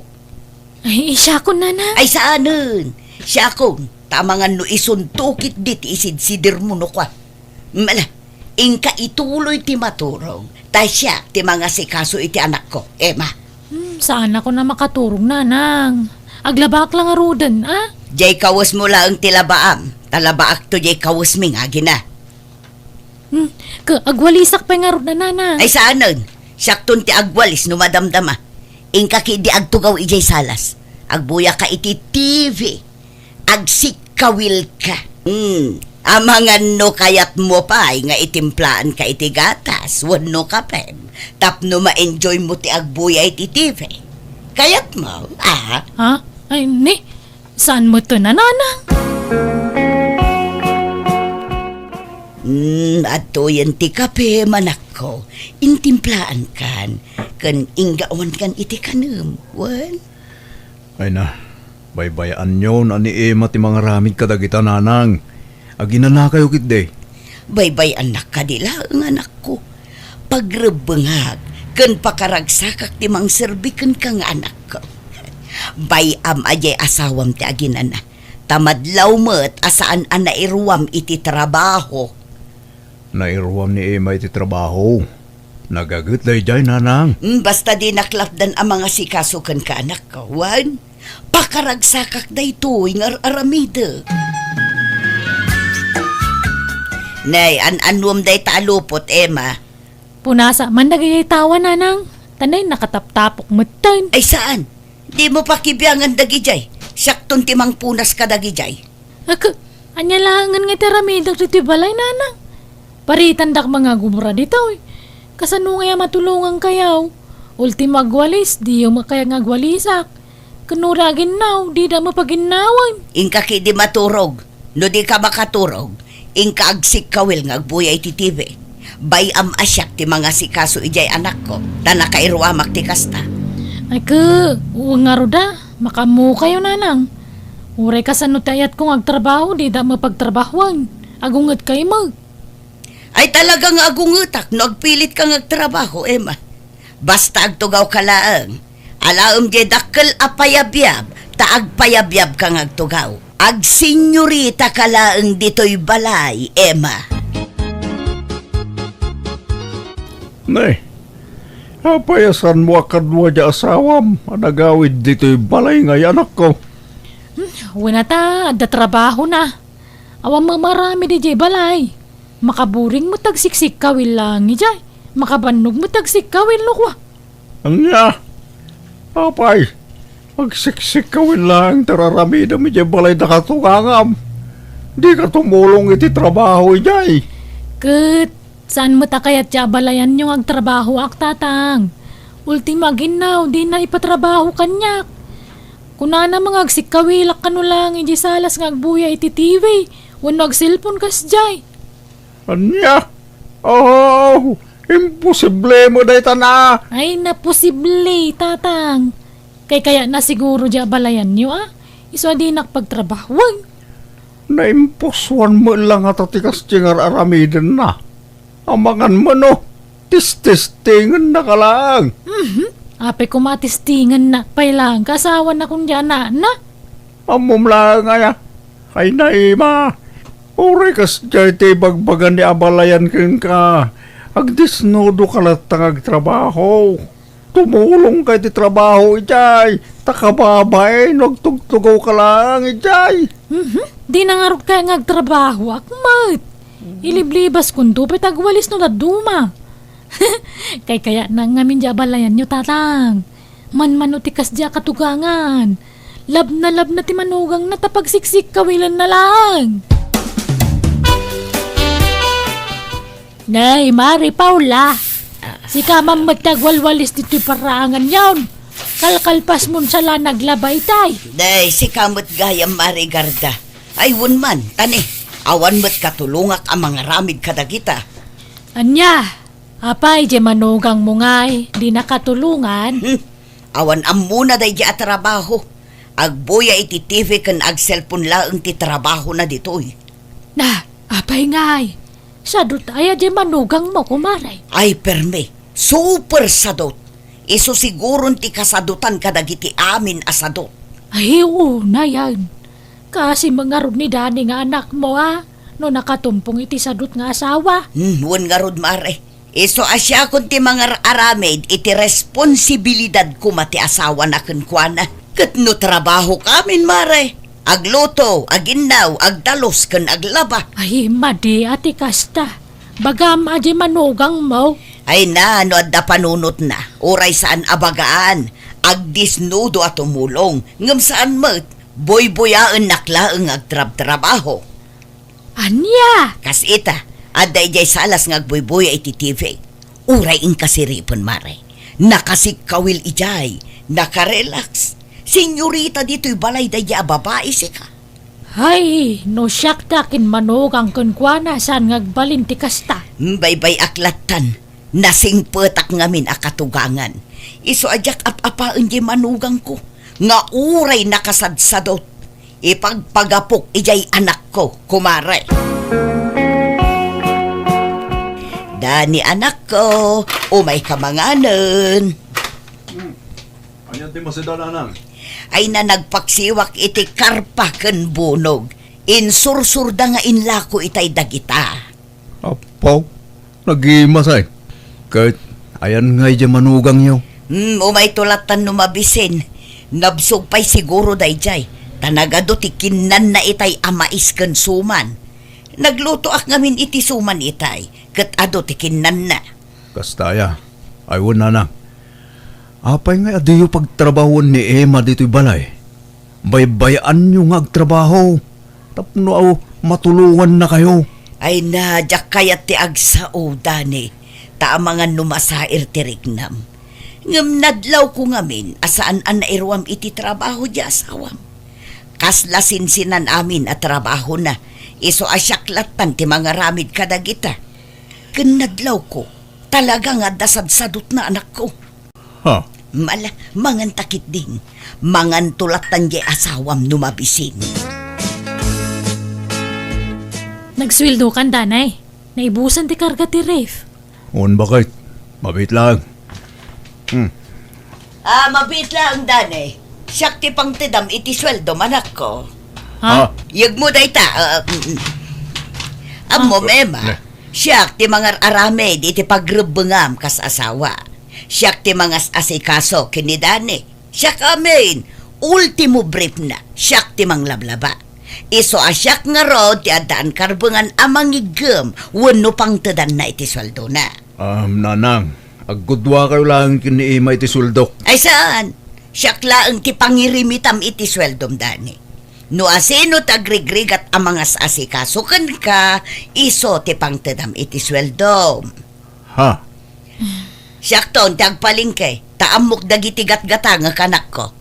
Ay, siakon, Nanang. Ay, saanen. Siakon, ta amangan no isunto ketdi ti isidsidirmo no kua. Mala, inka ituloy ti maturog, ta siak ti mangasikaso iti anakko, Emma. Hmm, saanakon a makaturog, Nanang. Aglabaak la ngaruden, a? Diay kawesmo laeng ti labaam, ta labaakto diay kawesmi nga agina. Hmm, ket agwalisak pay ngarud, Nanang. Ay, saanen. Siakton ti agwalis no madamdama. Inka ketdi agtugaw idiay salas. Agbuyaka iti T V. Agsikkawilka. Hmm, amangan no kayatmo pay nga itimplaanka iti gatas wenno kapem tapno ma-enjoymo ti agbuya iti T V. Kayatmo, a? Ha? Ay, ni, saan metten a, Nanang? Hmm, adtoyen ti kapem, anakko. Intimplaankan, ken inggawankan iti kanem, wen? Ay na, baybay-anyon a ni Emma ti mangaramid kadagita, Nanang. Aginanakayo ketdi. Baybay-annak kadi laeng, anakko. Pagrebbengak ken pakaragsakak ti mangserbi kenka nga anakko. Bay-am a diay asawam ti aginana. Ta madlaw met a saan a nairuam iti trabaho. Nairuam ni Emma iti trabaho. Nagaget daydiay, Nanang. Mm, basta dinak lapdan a mangasikaso kenka, anakko. Wen, pakaragsakak daytoy nga ar-aramidek. Nay, an-annuem dayta a lupot, Emma. Punasa man dagiti tawa, Nanang. Ta nay, nakataptapok metten. Ay, saan? Dimo pakibiangan dagidiay. Siakton ti mangpunas kadagidiay. Ak, ania laengen nga ti aramidek ditoy balay, Nanang? Paritandak mangagubra ditoy. Kasano ngay a matulongankayo? Ultimo agwalis, diyo met kayat nga agwalisak. Ken no aginnaw, dida met paginnawen. Inka ketdi maturog. No dika makaturog, inka agsikkawil nga agbuya iti T V. Bay-am a siak ti mangasikaso idiay anakko, ta nakairuamak ti kasta. Ay, ke, wen ngarud a, makaammokayo, Nanang. Uray kasano ti ayatko nga agtrabaho, dida met pagtrabahoen. Agungetkay met. Ay, talaga nga agungetak no agpilitka nga agtrabaho, Emma. Basta agtugawka laeng. Alaem diay dakkel a payabyab, ta agpayabyabka nga agtugaw. Agsenyoritaka laeng ditoy balay, Emma. Ne, apay a saanmo a kadua diay asawam a nagawid ditoy balay ngay, anakko? Hmm, wen a ta, adda trabahona. Awan met maaramid idiay balay. Makaburing met agsiksikkawil laeng idiay. Makabannog met agsikkawil no kua. Ania? Apay, agsiksikkawil laeng ti ar-aramidem idiay balay da katugangam. Dika tumulong iti trabaho idiay. Ket saan met a kayat ti abalayanyo nga agtrabahoak, Tatang. Ultimo aginnaw, dina ipatrabaho kaniak. Kunana met nga agsikkawilak kano laeng idiay salas nga agbuya iti T V wenno agselpon kasdiay. Ania? Oh, imposible met dayta na. Ay, naposible, Tatang. Kay kayatna siguro diay abalayanyo, a? Isu a dinak pagtrabahoen. Naimposuan met la ngata ti kasdiay nga ar-aramidenna. Amangan met no, testestengennaka laeng. Mhm. Apay koma a testingennak pay laeng, kaasawanakon diay anakna? Ammom laeng aya? Ay, Naima, uray kasdiay ti ibagbaga ni abalayan kenka, agdesnudoka latta nga agtrabaho. Tumulongka iti trabaho idiay, ta kababain no agtugtugawka laeng idiay. Mhm. Dina ngarud kayat nga agtrabahoak met. Iliblibaskonto pay ti agwalis no dadduma. Kay kayatna ngamin diay abalayanyo, Tatang. Manmano ti kasdiay a katugangan. Labnalabna ti manugangna ta pagsiksikkawilna laeng. Nay, Mari Paula, sika man met ti agwalwalis ditoy paraanganyon. Kalkalpasmon sa la naglaba itay. Nay, sika met gayam, Mari Garda. Ay, wen man, ta ne, awan met katulongak a mangaramid kadagita. Ania? Apay, diay manugangmo ngay, dina katulongan? Hmm, awan ammona daydiay a trabaho. Agbuya iti T V ken agselpon laeng ti trabahona ditoy. Na, Apay ngay, sadut aya diay manugangmo, kumare? Ay, permi, super sadut. Isu siguron ti kasadutan kadagiti amin a sadut. Ay, unayen. Kaasi met ngarud ni Dani nga anakmo, a, no nakatumpong iti sadut nga asawa. Hmm, wen ngarud, mare. Isu a siakon ti mangar-aramid iti responsibilidad koma ti asawana kenkuana. Ket no trabahok amin, mare, agluto, aginnaw, agdalus, ken aglaba. Ay, madi a ti kasta. Bagam a diay manugangmo. Ay na, no adda panunotna, uray saan a bagaan, agdisnudo a tumulong, ngem saan met, buybuyaennak laeng nga agtrabtrabaho. Ania? Kas ita, adda idiay salas nga agbuybuya iti T V. Uray inkasiripen, mare. Nakasikkawil idiay, nakarelax. Senyorita ditoy balay daydiay a babai, sika. Hay, no siak ti akinmanugang kenkuana, saan nga agbalin ti kasta? Baybay-ak lattan. Nasingpetak ngamin a katugangan. Isu a diak ap-apaen diay manugangko nga uray nakasadsadot, ipagpagapok idiay anakko, kumare. Dani, anakko, umayka manganen. Hmm. Ania ti masida, nanang? Ay na, nagpaksiwak iti karpa ken bunog. Insursurda nga inlako itay dagita. Apo, nagimasay. Ket ayan ngay diay manugangyo? Hmm, umayto lattan no mabisin. Nabsog pay siguro daydiay, ta nagadu ti kinnanna itay a mais ken suman. Naglutoak ngamin iti suman itay, ket adu ti kinnanna. Kasta aya, ay wen, nanang. Apay ngay a diyo pagtrabahoen ni Emma ditoy balay? Baybay-anyo nga agtrabaho tapno matulongannakayo. Ay na, diak kayat ti agsao, Dani, ta amangan no masair ti riknam. Ngem nadlawko ngamin a saan a nairuam iti trabaho diay asawam. Kasla sinsinan amin a trabahona, isu a siak lattan ti mangaramid kadagita. Ken nadlawko, talaga nga adda sadsadotna, anakko. Ha? Ala, manganta ketdin. Manganto lattan diay asawam no mabisin. Nagsueldokan, Danay. Naibusan ti karga ti ref. Wen, baket. Mabiit laeng. Hmm. Ah, mabiit laeng, Danay. Siak ti pangtedam iti sueldom, anakko. Ha? Ha? Yegmo dayta. Ah, mm, mm. Ammo, ah, Emma. Ne. Siak ti mangar-aramid iti pagrebbengam kas asawa. Siak ti mangas-asikaso ken ni Dani. Siak amin. Ultimo briefna, siak ti manglablaba. Isu a siak ngarud ti addaan karbengan a mangiggem wenno pangtedanna iti sueldona. Am, nanang, agguduakayo laeng ken ni Emma iti sueldok. Ay saan? Siak laeng ti pangirimitam iti sueldom, Dani. No asino ti agrigrigat a mangas-asikaso kenka, isu ti pangtedam iti sueldom. Ha? Siakton ti agpalengke, ta ammok dagiti gatgatangek, anakko.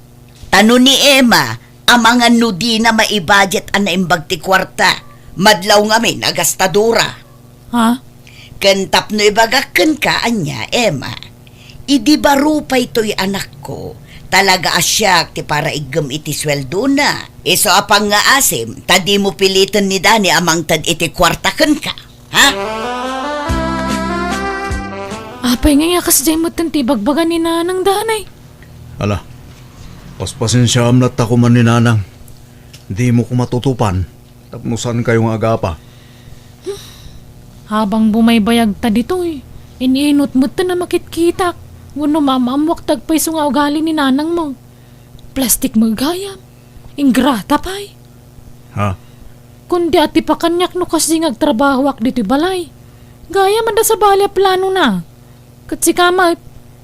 Ta no ni Emma, amangan no dina maibudget a naimbag ti kuarta, madlaw ngamin a gastadora. Ha? Ken tapno ibagak kenka, ania, Emma, idi baro pay toy, anakko, talaga a siak ti paraiggem iti sueldona. Isu a pangngaasim, ta dimo piliten ni Dani a mangted iti kuarta kenka. Ha? Apay ngay a kasdiay metten ti ibagbaga ni Nanang, Danay? Ala, paspasensiaam latta koma ni Nanang. Dimo koma tutupan tapno saankayo nga agapa. Habang bumaybayagta ditoy, in-inut metten a makitkitak wenno maam-ammoak ti agpayso nga ugali ni Nanangmo. Plastik met gayam. Ingrata pay. Ha? Kundi, atipa kaniak no kasdi nga agtrabahoak ditoy balay. Gayam adda sabali a planona. Ket sika met,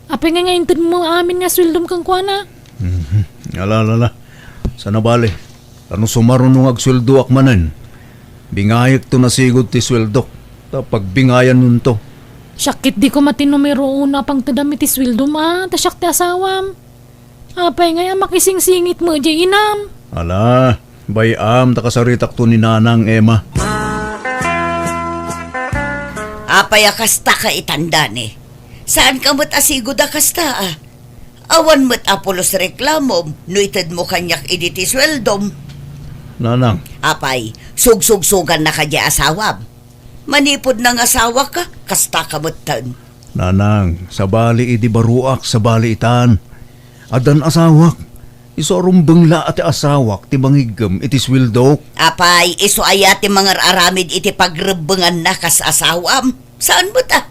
apay ngay nga intedmo amin nga sueldom kenkuana? Mhm. Ala, ala, ala. Saan a bale. Ta no sumaruno nga agsueldoak manen, bingayekto nasigud ti sueldok. Ta pagbingayannonto. Siak ketdi koma ti numero uno a pangtedam iti sueldom a, ta siak ti asawam. Apay ngay a makisingsingit met diay inam? Ala, bay-am ta kasaritakto ni Nanang, Emma. Apay a kasta ka itan, Dani? Saanka met a sigud a kasta, a? Awan met a pulos reklamom no itedmo kaniak idi ti sueldom. Nanang. Apay, sugsugsugannaka diay asawam. Manipud nangasawaka, kastaka metten. Nanang, sabali idi baruak, sabali itan. Addan asawak. Isu a rumbeng la a ti asawak ti mangiggem iti suweldok. Apay, isu aya ti mangar-aramid iti pagrebbenganna kas asawam? Saan met a?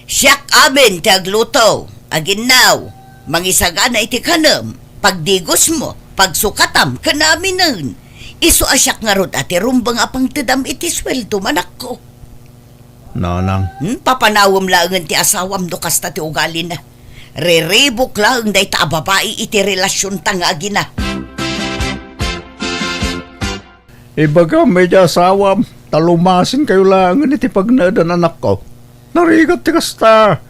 Siak amin ti agluto, aginnaw, mangisagana iti kanem, pagdigosmo, pagsukatam, ken aminen. Isu a siak ngarud a ti rumbeng a pangtedam iti suweldom, anakko. Nanang. Hmm, papanawem laengen ti asawam no kasta ti ugalina. Riribuk laeng dayta a babai iti relasionta nga agina. Ibagam iti asawam, ta lumasinkayo laengen iti pagnaedan, anakko. Narigat ti kasta.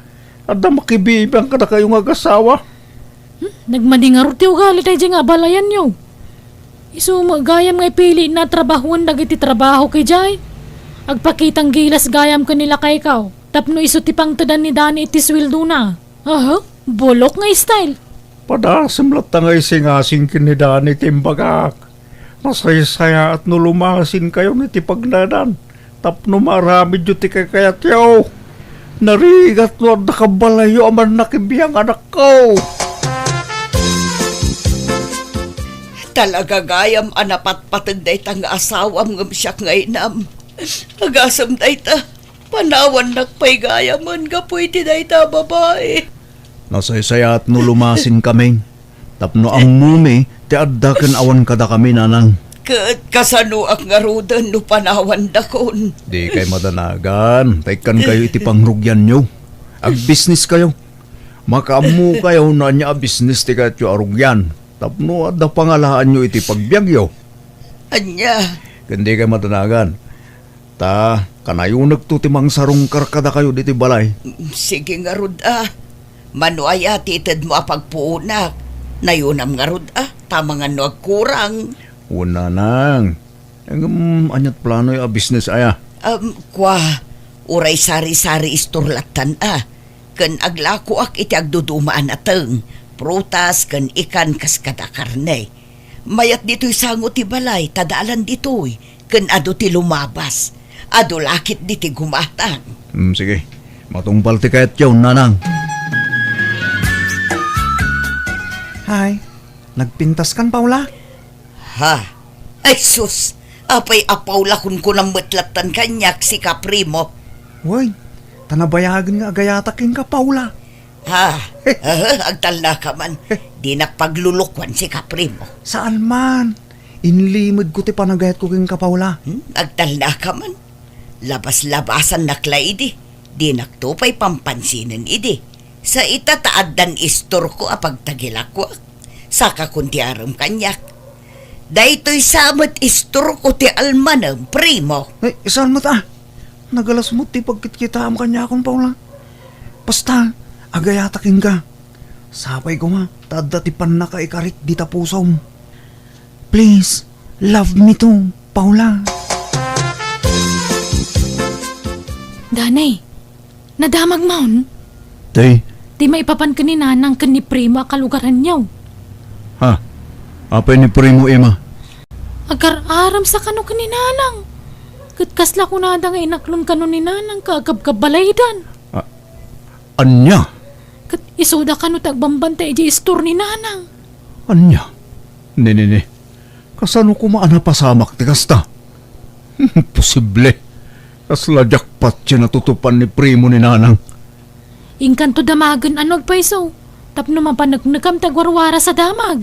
Adda makibibiang kadakayo nga agasawa. Hmm, nagmadi ngarud ti ugali daydiay nga abalayanyo. Isu met gayam nga ipilina a trabahoen dagiti trabaho idiay. Agpakitang gilas gayam ken ni lakaykaw tapno isu ti pangtedan ni Dani iti suweldona. Aha, bulok nga style. Padasem latta nga isingasing ken ni Dani ti imbagak. Nasaysayaat no lumasinkayon iti pagnaedan tapno maaramidyo ti kakayatyo. Narigat no adda kabalayyo a mannakibiang, anakko. Talaga gayam a napatpateg dayta nga asawam ngem siak nga inam. Agasem dayta, panawannak pay gayamen gapu iti dayta a babai. Nasaysayaat no lumasinkami tapno ammomi ti adda ken awan kadakami, nanang. Ket kasanoak ngaruden no panawandakon? Dikay madanagan, ta ikkankayo iti pangrugianyo. Agbisniskayo. Makaammokayo no ania a bisnis ti kayatyo a rugian tapno adda pangalaanyo iti pagbiagyo. Ania? Ken dikay madanagan. Ta kanayonekto ti mangsarungkar kadakayo ditoy balay. Sige ngarud a. Mano aya ti itedmo a pagpuonak? Nayonam ngarud a, ta amangan no agkurang. Wen, nanang. Ngem, ania't planoyo a bisnes aya? Um, kua, uray sari-sari istor lattan a. Ken aglakoak iti agduduma a nateng, prutas ken ikan kas kada karne. Mayat ditoy sango ti balay, ta daalan ditoy, ken adu ti lumabas. Adu la ketdi ti gumatang. Hmm, sige. Matungpal ti kayatyo, nanang. Hay, nagpintaskan, Paula? Ha? Ay sus! Apay a Paula, kunkunam met lattan kaniak, sika, Primo? Wen, ta nabayagen nga agayatak kenka, Paula. Ha? Aha, agtalnaka man. Dinak paglulukuan, sika, Primo. Saan man. Inlimedko ti panagayatko kenka, Paula. Hmm? Agtalnaka man. Labas-labasannak la idi. Dinakto pay pampansinen idi. Sa ita ta addan istorko a pagtagilakoak. Sakakon ti arem kaniak. Daytoy sa met istorko ti almanem, Primo. Ay, saan met a? Nagalas met ti pagkitkitaam kaniakon, Paula. Basta, agayatak kenka. Sapay koma, ta adda ti pannakaikarik dita pusom. Please, love me too, Paula. Danay, nadamagmon? Tay? Ti maipapan ken ni Nanang ken ni Primo a kalugaranyo. Ha? Apay ni Primo, Ima? Agar-aramsa kano ken ni Nanang. Ket kasla kunada nga inaklon kano ni Nanang kaagabkabbalaydan. A-, ania? Ket isuda kano ti agbambantay idiay istor ni Nanang. Ania? Ni, ni, ni. Kasano koma a napasamak ti kasta? Imposible. Kasla jackpot ti natutupan ni Primo ni Nanang. Inkanto damagen a no agpayso, tapno mapaneknekam ti agwarwaras a damag.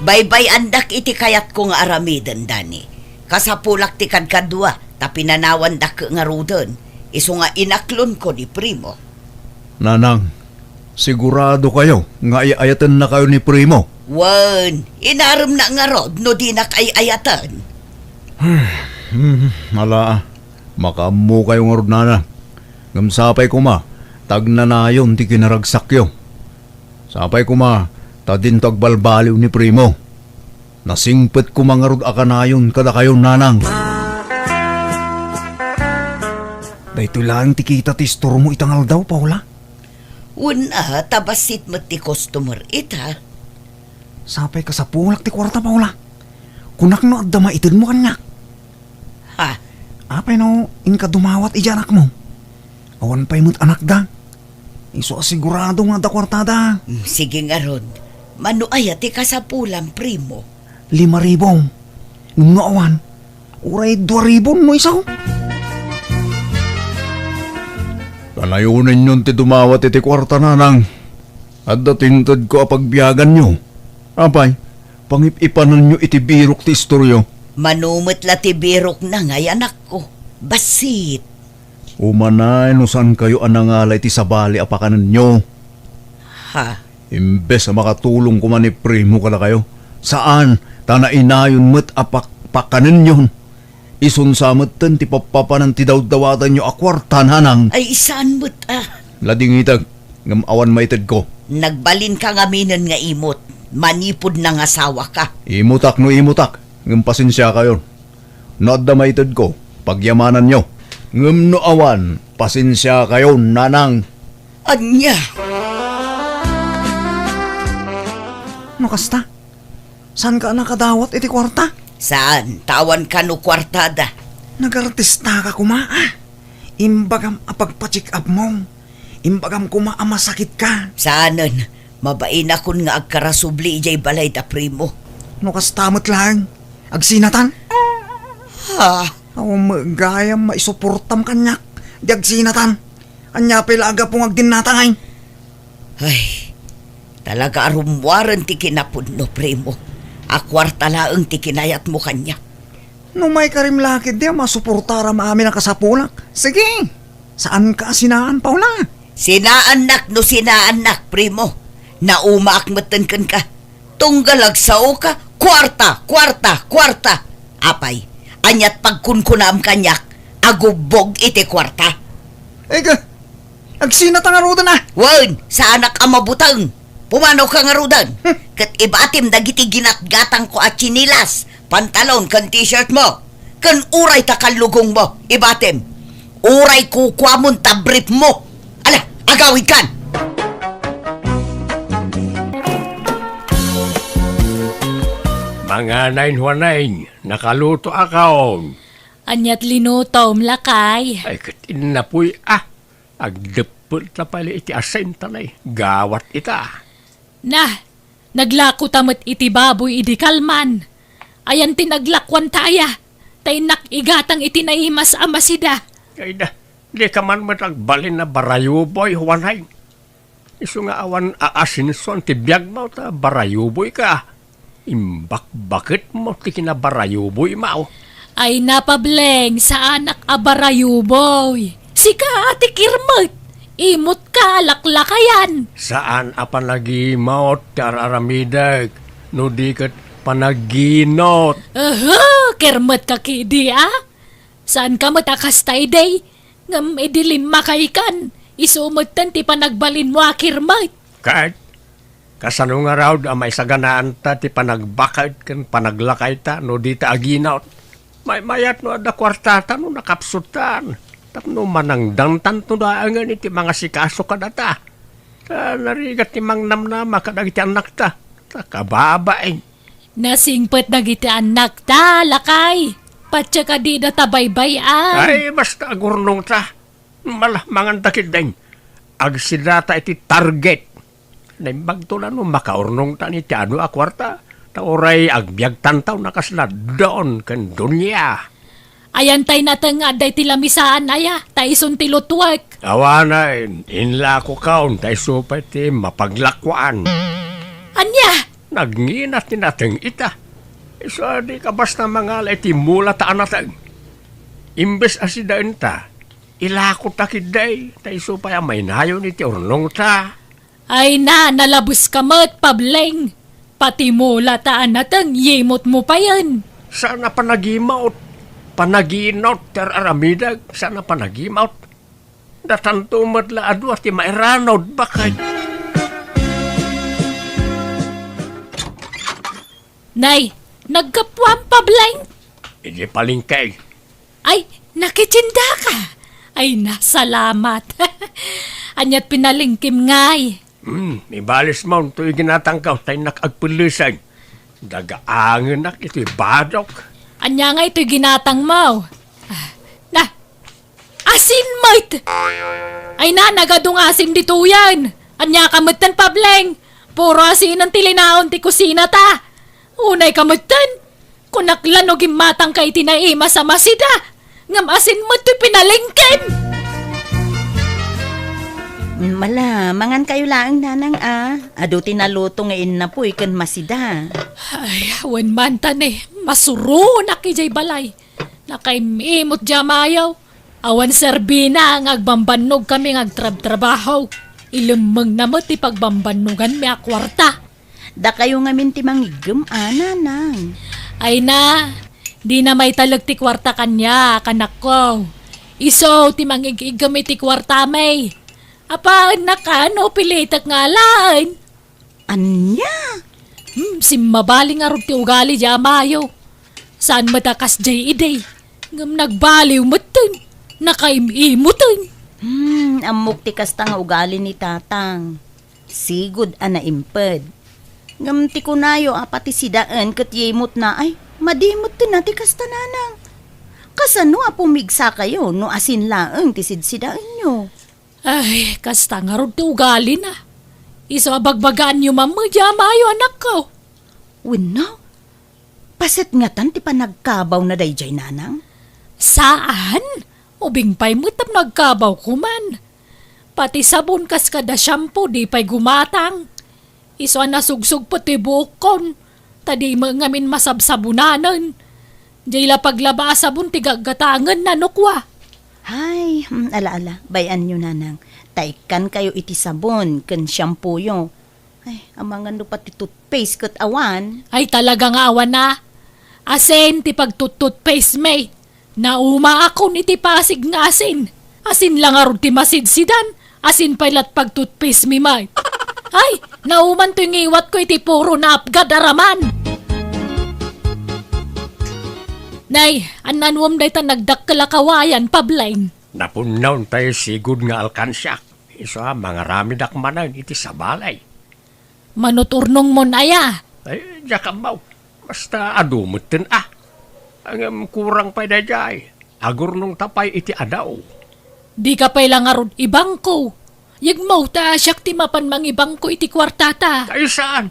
Baybay-andak iti kayatko nga aramiden, Dani. Kasapulak ti kadkadua, ta pinanawandak ngaruden, isu nga inaklonko ni Primo. Nanang, siguradokayo nga ay-ayatennakayo ni Primo? Wen, inaremna ngarud no dinak ay-ayaten. Hmm, ala, makaammokayo ngarud, Nanang. Ngem sapay koma, ta agnanayon ti kinaragsakyo. Sapay koma, ta dinto agbalbaliw ni Primo. Nasingpet koma ngarud a kanayon kadakayo, Nanang. Daytoy laeng ti kita ti istormo ita nga aldaw, Paula? Wen a, ta bassit met ti customer ita. Sapay kasapulak ti kuarta, Paula. Kunak no adda maitedmo kaniak. Ha? Apay no inka dumawat iti anakmo? Awan pay met anakda. Isu a sigurado nga adda kuartada. Mm, sige ngarud. Mano aya ti kasapulam, primo? Lima ribu. Ngem no awan, uray dua ribu no isu. Panayonenyon ti dumawat iti kuarta, nanang. Adda ti intedko a pagbiaganyo. Apay, pangip-ipanenyo iti birok ti istoryo. Mano met la ti birokna ngay anakko. Bassit. Umanay no saankayo a nangala iti sabali a pakanenyo. Ha? Imbes a makatulong koma ni Primo kadakayo, saan, ta nainayon met a pak-, pakanenyon. Isunsa metten ti pappapanan ti dawdawatanyo a kuarta, nanang. Ay, saan met a. Ladingitek, ngem awan maitedko. Nagbalinka ngaminen nga imot, manipud nangasawaka. Imutak no imutak, ngem pasensiakayon. No adda maitedko, pagyamananyo. Ngem no awan, pasensiakayon, nanang. Ania? No kasta, saanka a nakadawat iti kuarta? Saan, ta awan kano kuartada. Nagartistaka koma, a. Imbagam a pagpa-check-upmo. Imbagam koma a masakitka. Saanen, mabainakon nga agkarasubli idiay balay da Primo. No kasta met laeng, agsinatan? Ha? Awan met gayam maisuportam kaniak, di agsinatan. Ania pay la a gapu nga agdinnata ngay? Ay, talaga a rummuaren ti kinapudno, Primo. A kuarta laeng ti kinayatmo kaniak. No maikarim la ketdi a masuportaram amin a kasapulak, sige, saanka a sinaan, Paula. Sinaannak no sinaannak, Primo. Naumaak metten kenka. Tunggal agsaoka, kuarta, kuarta, kuarta. Apay, aniat pagkunkunam kaniak, agubbog iti kuarta? Ega, agsinata ngaruden a. Wen, saanak a mabuteng. Pumanaw ka ngaruden. Hmm. Ket ibatim dagiti ginatgatangko a tsinilas, pantalon, ken t-shirt mo. Ken uray ta kallugongmo, ibatim. Uray kukuamon ta briefmo. Ala, agawidkan! Manganay, Juanay, nakalutoakon. Aniat linutom, lakay? Ay, ket innapuy, a. Agdeppel ta pay iti asin ta naigawat ita. Na, naglako ta met iti baboy idi kalman. Ayan ti naglakuan ta aya, ta innak igatang iti naimas a masida. Ay da, di ka man met agbalin a barayuboy, Juanay. Isu nga awan aasinsuan ti biagmo ta barayuboyka. Imbakbaketmo ti kinabarayuboymo. Ay na, Pableng, saanak a barayuboy. Sika a ti kirmet. Imutka a laklakayan. Saan a panagimot ti ar-aramidek, no di ket panaginot. Aha, kirmetka ketdi a? Saanka met a kasta idi, ngem idi limmakaykan, isu metten ti panagbalinmo a kirmet. Ket, kasano ngarud a maisaganaanta ti panagbaked ken panaglakayta no dita aginot? Maymayat no adda kuartata no nakapsutan, tapno manangdangtanto laengen iti mangasikaso kadata. Ta narigat ti mangnamnama kadagiti annakta, ta kababain. Nasingpet dagiti annakta, lakay. Patse kadida ta baybay-an. Ay, basta agurnongta. Mala, manganta ketdi. Agsidata iti target. Naimbagto la no makaurnongtan iti adu a kuarta. Ta uray agbiagtanto a kasla don ken doña. Ayan tay nateng nga adda iti lamisaan aya, ta isun ti lutuek. Awanen, inlakokon, ta isu pay ti mapaglakuan. Ania? Nagnginat ti nateng ita. Isu a di ka basta mangala iti mula ta a nateng. Imbes a sidaenta, ilakota ketdi, ta isu pay a mainayon iti urnongta. Ay na, nalabuska met, Pableng. Pati mula ta a nateng, yimotmo payen. Saan a panagimot. Panaginot ti ar-aramidek, saan a panagimot. Datanto met la a dua ti mairanod, baket. Nay, naggapuam, Pableng? Idi palengke. Ay, nakitindaka. Ay, nasalamat. Aniat pinalengkem ngay? Hmm, ibalismo toy ginatangko ta innak agpelleseng. Dagaangenak itoy badok. Ania nga itoy ginatangmo? Ah, na, asin met! Ay na, nagadu nga asin ditoyen. Ania ka metten, Pableng? Puro asinen ti linaon ti kusinata. Unay ka metten. Kunak la no gimmatangka iti naimas a masida, ngem asin met ti pinalengkem. Mala, mangankayo laeng, nanang, a. Adu ti naluto nga innapuy ken masida. Ay, wen man ta ne, masuronak idiay balay. Nakaim-imot diay amayo. Awan serbina nga agbambannogkami nga agtrabtrabaho. Ilemmengna met ti pagbambannoganmi a kuarta. Dakayo ngamin ti mangiggem a, nanang. Ay na, dina maitalek ti kuarta kaniak, anakko. Isu ti mangig-iggem iti kuartami. Apaennak a no pilitek nga alaen. Ania? Hmm, simmabaling ngarud ti ugali diay amayo. Saan met a kasdiay idi. Ngem nagbaliw metten. Nakaim-imoten. Hmm, ammok ti kasta nga ugali ni tatang. Sigud a naimped. Ngem ti kunayo a pati sidaen ket yimotna ay, madi metten a ti kasta, nanang. Kasano a pumigsakayo no asin laeng ti sidsidaenyo? Ay, kasta ngarud ti ugalina. Isu a bagbagaanyo man met diay amayo, anakko. Wenno, paset ngatan ti panagkabawna daydiay, nanang? Saan? Ubing pay met tapno agkabawko man. Pati sabon kas kada shampoo, di pay gumatang. Isu a nasugsugpet ti buokkon, ta di met ngamin masabsabonanen. Diay la paglaba a sabon ti gaggatangenna no kua. Ay, hmm, ala, ala, bay-anyo, nanang. Ta ikkankayo iti sabon ken shampooyo. Ay, amangan no pati toothpaste ket awan. Ay, talaga nga awan a. Asin ti pagtut-toothpaste mi. Naumaakon iti Pasig nga asin. Asin la ngarud ti masidsidan. Asin pay lat pagtutpaste mi met. Ay, nauman toy ngiwatko iti puro naapgad a raman. Nay, annanuem dayta nagdakkel a kawayan, Pableng? Napunnaw tay sigud nga alkansiak. Isu a mangaramidak manen iti sabali. Manut-urnongmon aya? Ay, diak ammo. Basta adu metten a. Ngem kurang pay daydiay. Agurnongta pay iti adaw. Dika pay la ngarud ibangko. Yegmo ta siak ti mapan mangibangko iti kuartata. Ay, saan?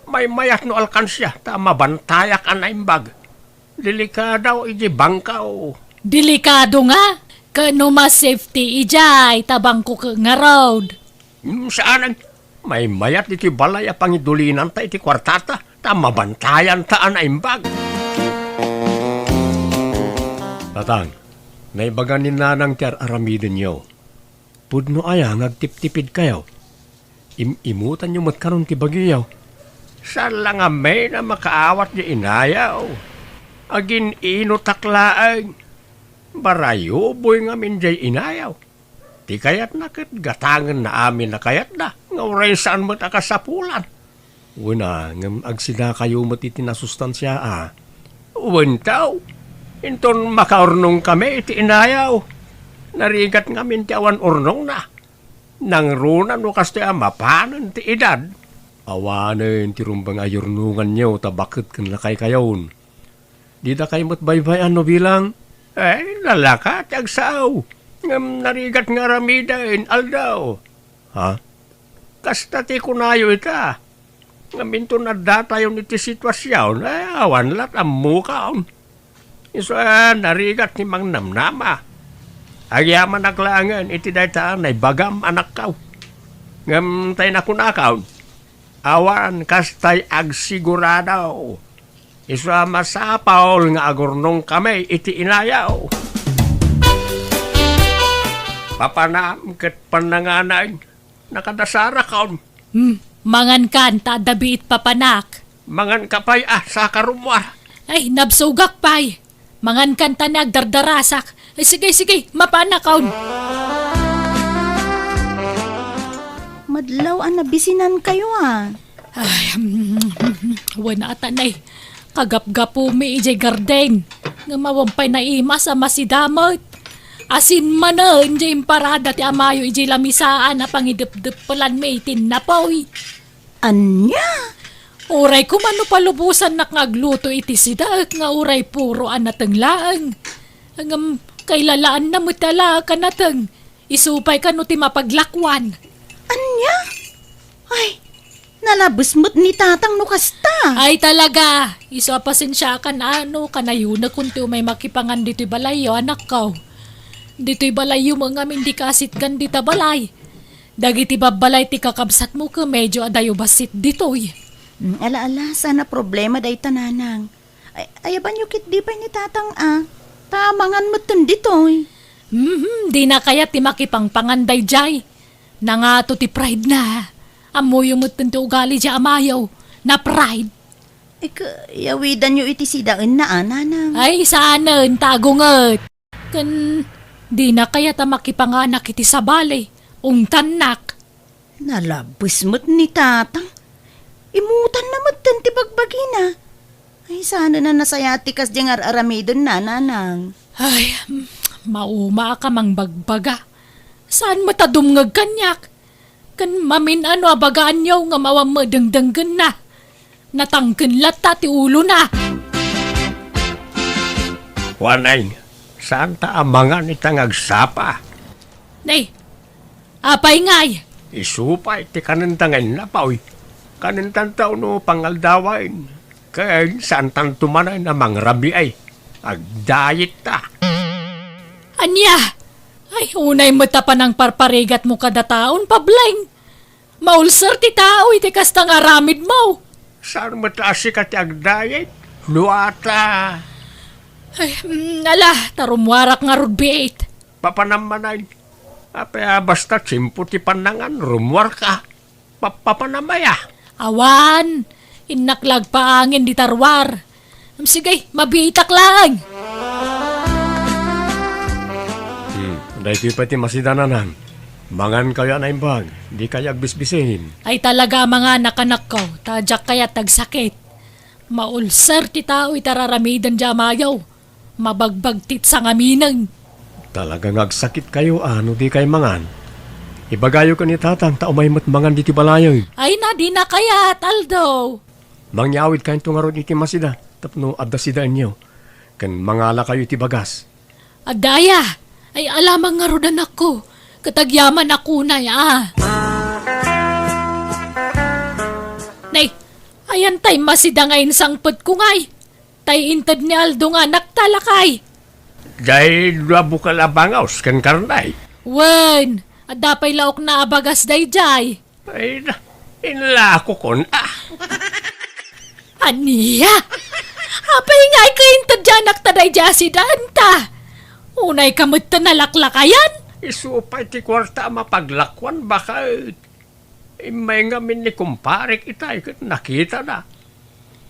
Maymayat no alkansia ta mabantayak a naimbag. Delikado iti bangko. Delikado nga? Ket no mas safety idiay ta bangko ket ngarud. Hmm, saanen. Maymayat iti balay a pangidulinanta iti kuartata ta mabantayanta a naimbag. Tatang, naibaga ni Nanang ti ar-aramidenyo. Pudno aya nga agtiptipidkayo? Im-imutanyo met karon ti bagiyo. Saan la ngamin a makaawat diay inayo. Agin-inutak laeng. Barayuboy ngamin diay inayo. Ti kayatna ket gatangenna amin a kayatda nga uray saan met a kasapulan. Wen a, ngem agsidakayo met iti nasustansia a. Wen, taw. Inton makaurnongkami iti inayo. Narigat ngamin ti awan urnongna. Nangruna no kastoy a mapanen ti edad. Awanen ti rumbeng a yurnonganyo ta baket ken lakaykayon. Didakay met baybay-an no bilang? Eh, lalaka ti agsao. Ngem narigat nga aramiden, aldaw. Ha? Kasta ti kunayo ita. Ngem inton addatayon iti situasion, eh, awan lat ammokon. Isu a narigat ti mangnamnama. Agyamanak laengen iti dayta a naibagam, anakko. Ngem tay nakunakon, awan kastay agsigurado. Isu a masapul nga agurnongkami iti inayo. Papanam ket pannanganay, nakadasarakon. Hmm, mangankan ta adda biit papanak. Manganka pay a sakarummuar. Ay, nabsogak pay. Mangankan ta ni agdardarasak. Ay, sige, sige, mapanakon. Madlaw a nabisinankayo a. Ay, wen a, tanay. Kagapgapumi idiay garden. Ngem awan pay naimas a masidamet. Asin manen diay imparada ti amayo idiay lamisaan a pangidepdeppelanmi iti napoy. Ania? Uray koma no palubosannak nga agluto iti sidaek nga uray puro a nateng laeng. Ngem kailalaanna met ti alaek a nateng. Isu pay kano ti mapaglakuan. Ania? Ay, nalabes met ni tatang no kasta. Ay talaga, isu a pasensiakan a no kanayonakon ti umay makipangan ditoy balayyo, anakko. Ditoy balayyo met ngamin dika asitgan dita balay. Dagiti babbalay ti kakabsatmo ket medyo adayo bassit ditoy. Mm, ala, ala, saan a problema dayta, nanang. Ay, ayabanyo ketdi pay ni tatang a. Ta mangan metten ditoy. Mhm, dina kayat ti makipangpangan daydiay. Nangato ti pride na. Ammoyo metten ti ugali diay amayo. Na pride. Ika, yawidanyo iti sidaenna a, nanang. Ay, saanen, ta agunget. Ken dina kayat a makipanganak iti sabali, ungtannak. Nalabes met ni tatang. Imutanna metten ti bagbagina. Ay, saan a nasayaat ti kasdiay nga ar-aramidenna, nanang. Ay, mm, maumaak a mangbagbaga. Saan met a dumngeg kaniak? Ken mamin-ano a bagaanyo ngem awan met dengdenggenna. Natangken latta ti ulona. Juaneng, saanta a mangan ita nga agsapa. Nay, apay ngay? Isu pay ti kanenta nga innapoy. Kanentanta no pangaldawen. Ken saantanto manen a mangrabii. Agdayetta. Ania? Ay, unay met a panangparparigatmo kada taon, Pableng. Maulser ti tao iti kasta nga aramidmo. Saan met a sika ti agdayet? Luata. Ay, mm, ala, ta rummuarak ngarud biit. Papanam manen. Apay a basta tiempo ti pannangan, rummuarka. Papapanam aya? Awan, innak la agpaangin dita ruar. Sige, mabiitak laeng. Hmm, daytoy pay ti masida, nanang. Mangankayo a naimbag, dikayo agbisbisin. Ay talaga a manganak, anakko, ta diak kayat agsakit. Maulser ti tao iti ar-aramiden diay amayo. Mabagbagtit sangaminen. Talaga nga agsakitkayo a no dikay mangan. Ibagayo ken ni tatang ta umay met mangan ditoy balayen. Ay na, dina kayat, Aldo. Mangyawidkayonto ngarud iti masida tapno adda sidaenyo, ken mangalakayo iti bagas. Adda aya? Ay, alamang ngarud, anakko, ket agyamanak unay a. Nay, ayan tay masida nga insangpetko ngay. Tay inted ni Aldo nga anakta, lakay. Diay dua bukel a bangaws ken karne. Wen, adda pay laokna a bagas daydiay. Ay, na, inlakokon, ah. Ania? Apay nga ay kainted diay anakta daydiay a sidaenta? Unay ka met ta nalaklakayan? Isu pay ti kuarta a mapaglakuan, baket. Immay ngamin ni kumparek itay ket nakitana.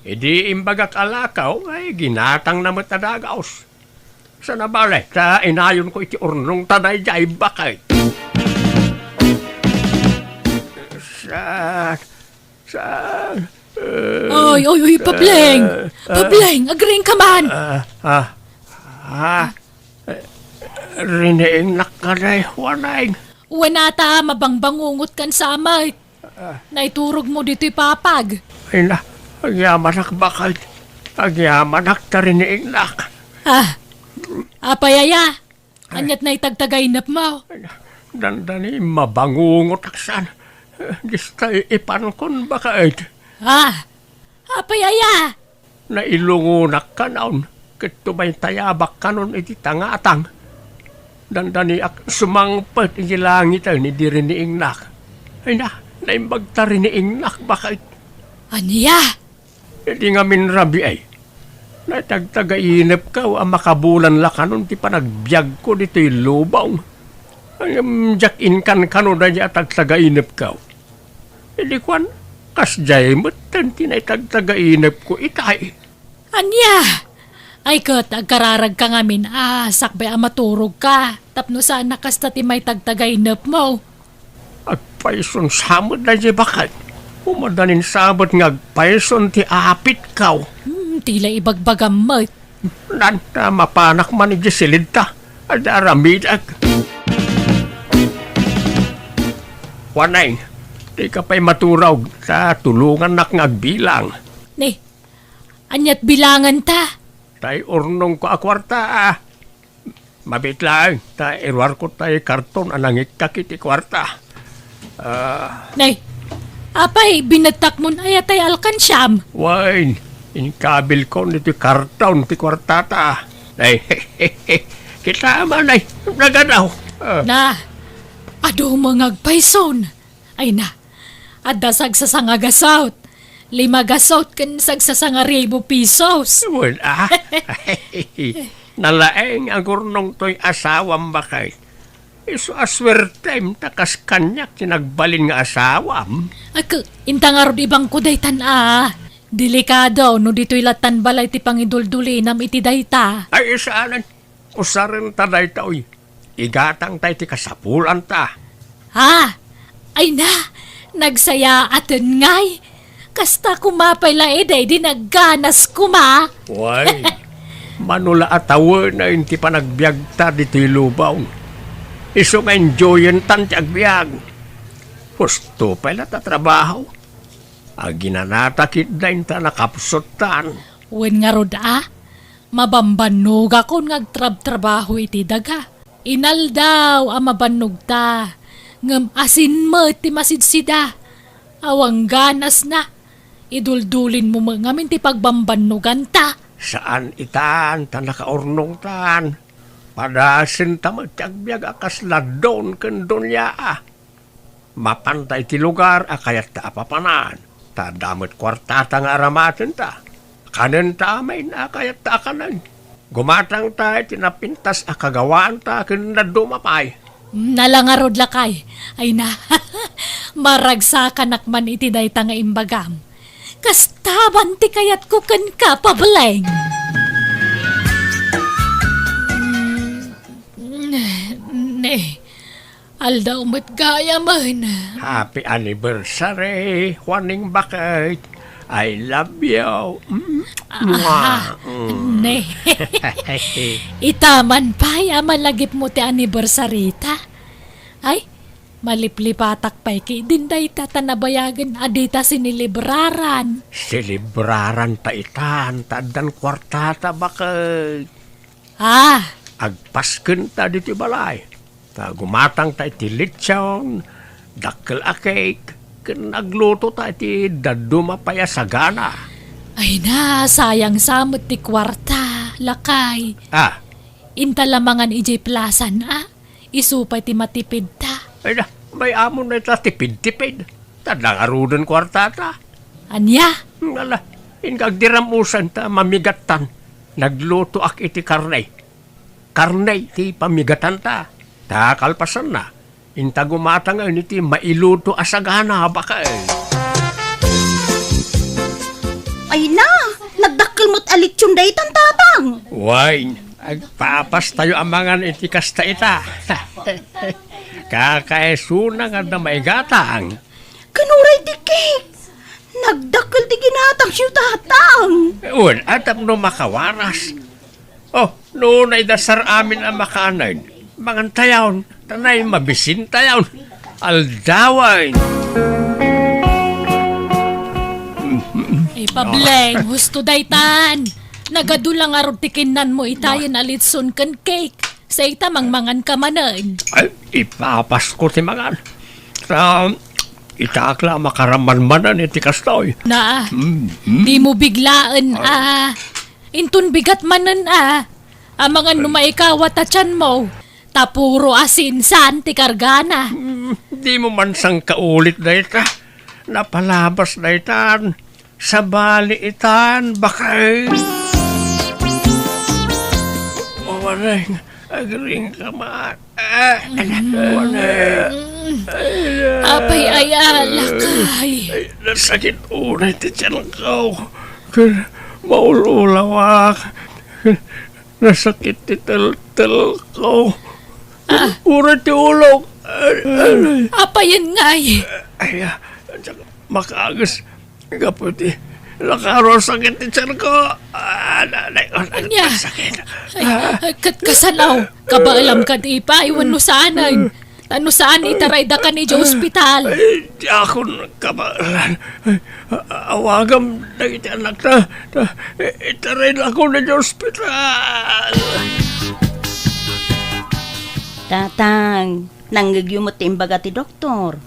Idi imbagak a lakaw, ay, ginatangna met a dagaos. Saan a bale, ta inayonko iti urnongta daydiay, baket. Saan? Saan? Eh, Oy, oy, oy, Pableng! eh, Pableng, agriingka man! Ah, ah, ah. Riniingnak kadi, Juaneng. Wen ata, mabangbangungot kan samet. Naiturogmo ditoy papag. Ay na, agyamanak, baket. Agyamanak ta riniingnak. Ah, apay aya? Aniat na itagtagainepmo? Ay na, dandani, mabangungot aksan. Dista ipankon, baket. Ah, apay aya? Nailungonak kanon, ket tumaytayabak kanon iti tangatang. Dandaniak sumangpet iti langiten idi riniingnak. Ay na, naimbag ta riniingnak, baket. Ania? Idi ngamin rabii, naitagtagainepko a makabulan la kanon ti panagbiagko ditoy lubong. Ngem diak inkankano daydiay a tagtagainepko. Idi kuan, kasdiay metten ti naitagtagainepko itay. Ania? Ay ket, agkararagka ngamin a sakbay a maturogka tapno saan a kasta ti maitagtagainepmo. Agpayson sa met daydiay, baket. Umadanin sa met nga agpayson ti apitko. Hmm, ti la ibagbagam met. Nan, ta mapanak man idiay silidta. Adda aramidek. Waneng, dika pay maturog, ta tulongannak nga agbilang. Ne, aniat bilangan ta? Tay urnongko a kuarta, ah. Mabiit laeng, ta iruarko tay karton a nangikkak iti kuarta. Ah. Nay, apay, binettakmon aya tay alkansiam? Wen, inkabilkon iti karton ti kuartata. Nay, kita man, nay, nagadaw. Ah. Na, adu mo nga agpayson. Ay na, adda sagsasanga gasut, lima gasut ken sagsasanga ribu pesos. Wen, ah. Nalaeng a gurnong toy asawam, baket. Isu a suertem ta kas kaniak ti nagbalin nga asawam. Ak, inta ngarud ibangko daytan a. Delikado no ditoy lattan balay ti pangiduldulinam iti dayta. Ay, saanen. Usarenta dayta, uy. Igatangta iti kasapulanta. Ah, ay na, nagsayaaten ngay. Kasta koma pay la idi, di nagganas koma. Way, mano la a tawenaen ti panagbiagta ditoy lubaw. Isu nga enjoyentan ti agbiag. Husto pay la ta trabaho. Aginanata ketdi inta nakapsuttan. Wen ngarud a, mabambannogakon nga agtrabtrabaho iti daga. Inaldaw a mabannogta, ngem asin met ti masidsida. Awan ganasna, iduldulinmo met ngamin ti pagbambannoganta. Saan itan ta nakaurnongtan. Padasenta met ti agbiag a kasla don ken donia a. Mapanta iti lugar a kayatta a papanan, ta adda met kuartata nga aramatenta. Kanenta amin a kayatta a kanen. Gumatangta iti napintas a kagawaanta ken dadduma pay. Nalangarud lakay. Ay na, maragsakanak man iti dayta nga imbagam. Kastaban ti kayatko kenka, Pableng. Mm, ne, Aldaw met gayamen. Happy anniversary, Juaning Bakit. I love you. Mm. Ah, mwah. Mm. Ne. Ita man pay a malagipmo ti anniversary ta. Ay, maliplipatak pay ketdin dayta ta nabayagen a dita sinelebraran. Selebraranta itan ta addan kuartata, Bakit. Ah! Agpaskenta ditoy balay. Ta gumatangta iti litson, dakkel a cake, ken aglutota iti dadduma pay a sagana. Ay na, sayang sa met ti kuarta, lakay. Ah. Inta la mangan idiay plasan, ah. Isu pay ti matipidta. Ay na, may amon na ita tipid-tipid. Ta nangaruden kuartata. Ania? Ala, inka agdiramusan ta mamigattan. Naglutoak iti karne. Karne ti pamigatanta. Ta kalpasanna, inta gumatangen iti mailuto a sagana, baket. Ay na, nagdakkel met a litson daytan, Tatang. Way, agpapas tayo a mangan iti kasta ita. Kakaisuna nga adda maigatang. Ken uray ti cake. Nagdakkel ti ginatangyo, Tatang. Wen, a tapno makawaras. Oh, no naidasar amin a makanen, mangantayon, ta nay mabisintayon. Aldawen. Ay, Pableng, husto daytan. Nagadu la ngarud ti kinnanmo itayen a litson ken cake. Sa ita mangmangan ka manen. Ay, ipapasko ti mangan. Ta, itaak la a makaramanmanan iti kastoy. Na, Mm, mm. Dimo biglaen a. Inton bigat manen a. Amangan no maikawat a tianmo. Ta puro asin saan ti kargana. Mm, dimo man sangkaulit dayta. Napalabas daytan. Sabali itan, bakay. Awanay, agring ka man. Ah, anak ko, anak. Apay aya, lakay. Ay, nasakit unay ti tiyan ko. Ken maul-ulawak. Nasakit ti teltel ko. Ah. Uray ti ulok. Ay, ay. Apayen ngay. Ay, ah, makaagis. Gapu ti Nakaro sakit ti tiyanko. Ah, na-, na-, na-, Ania? Sakit. Ay, ay, kat-, kasano? Kabaelam kadi pay wenno saanen? Ta no saan, itarayda kan idiay ospital. Ay, diakon kabaelan. Ay, a-, awagam dagiti anakta. Ta, i-, itarayda kan idiay ospital. Tatang, nangngegyo met ti imbaga ti doktor.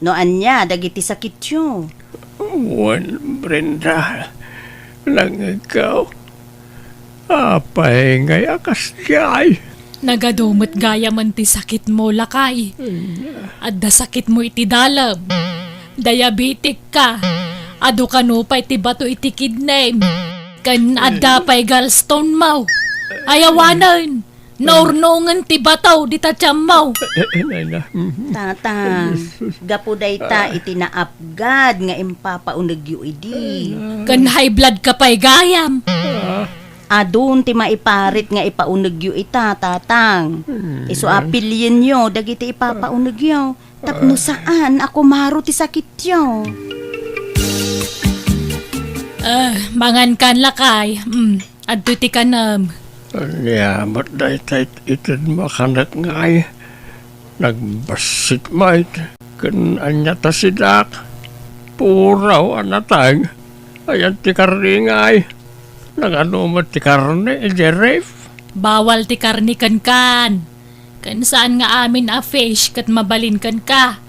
No ania dagiti sakityo? Wen, Brenda, nangngegko. Apay ngay a kasdiay? Nagadu met gayamen ti sakitmo, lakay. Adda sakitmo iti dalem. Diabetic ka. Adu kano pay ti bato iti kidney. Ken adda pay gallstone mo. Ay awanen. Naurnongen ti bato dita tiammo. Eh, eh, nay na. Mhm. Tatang, gapu dayta iti naapgad nga impapaunegyo idi. Ken high blood ka pay gayam. Ah. Adun ti maiparit nga ipaunegyo ita, Tatang. Hmm. Isu a pilienyo dagiti ipapaunegyo. Tapno saan a kumaro ti sakityo. Ah, mangan kan, lakay. Mm. Adtoy ti kanem. Ania met dayta it-, itedmo a kanek ngay? Nagbassit met. Ken ania ta sidak? Puraw a nateng. Ayan ti karne ngay. Nagadu met ti karne idiay ref? Bawal ti karne kenkan. Ken saan nga amin a fish ket mabalin kenka.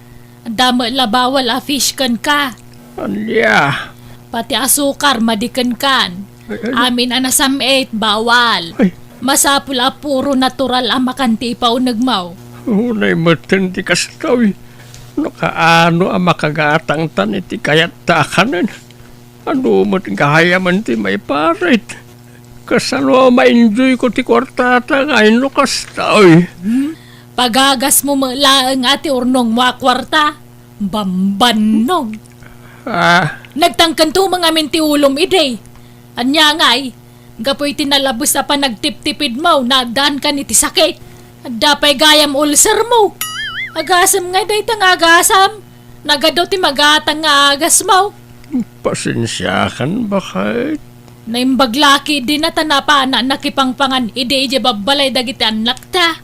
Adda met la bawal a fish kenka. Ania? Pati asukar, madi kenkan. Ay, ay. Amin a nasam-it, bawal. Ay. Masapul a puro natural a makan ti ipaunegmo. Unay metten ti kastoy. No kaano a makagatangtan iti kayatta a kanen. Adu met gayamen ti maiparit. Kasano a ma-enjoyko ti kuartata ngay no kastoy? Hmm? Pagagasmo met laeng a ti urnongmo a kuarta. Bambannog. Ah. Nagtangken tumeng amin ti ulom idi. Ania ngay? Gapu iti nalabes a panagtiptipidmo, naaddaankan iti sakit. Adda pay gayam ulcermo. Agasem ngay dayta nga agasam. Nagadu ti magatang nga agasmo. Pasensiakan, baket. Naimbag la ketdi ta napana nakipangpangan idi idiay babbalay dagiti annakta.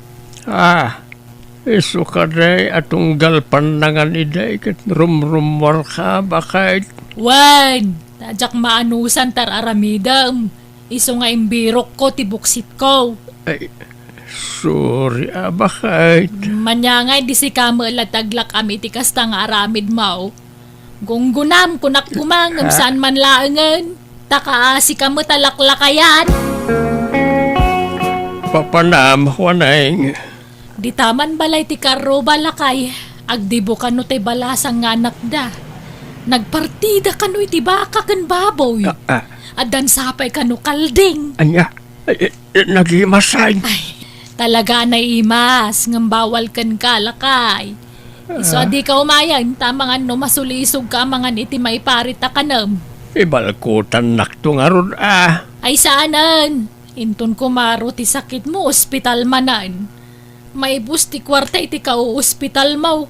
Ah, isu kadi a tunggal pannangan idi ket rumrummuarka, baket. Wen, ta diak maanusan ti ar-aramidem. Isu nga imbirokko ti buksitko. Ay, sorry a, baket. Ania ngay idi sika met la ti aglak-am iti kasta nga aramidmo. Gunggonam, kunak koma, ngem saan man laengen. Ta kaasika met a laklakayan. Papanam, Juaneng. Dita man balay ti karruba, lakay, agdibo kano ti balasang nga anakda. Nagpartida kano iti baka ken baboy. Ah, ah. Addan sapay kano kalding. Ania? Eh, eh, eh, nagimasay. Ay, talaga a naimas, ngem bawal kenka, lakay. Isu a dika umayen, ta amangan no masulisogka amangan iti maiparit a kanem. Ibalkutannakto ngarud a. Ay, saanen. Inton kumaro ti sakitmo, ospital manen. Maibus ti kuarta iti kauospitalmo.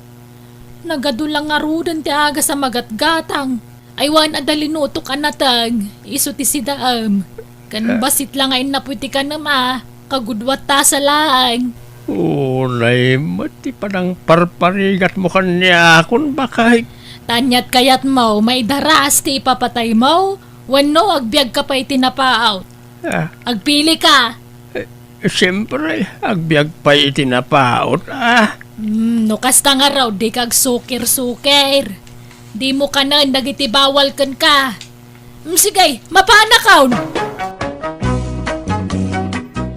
Nagadu la ngaruden ti agas a magatgatang. Ay, wen adda linutok a nateng, isu ti sidaem. Ken bassit la nga innapoy ti kanem a, kagudua ta sa laeng. Unay met ti panangparparigatmo kaniakon, baket. Ta aniat kayatmo, maidaras ti ipapataymo, wenno agbiagka pay iti napaut? Ah. Agpili ka. Eh, siempre, agbiag pay iti napaut, ah. Hmm, no kasta ngarud, dika agsukir-sukir. Dimo kanen dagiti bawal kenka. Hmm, sige, mapanakon.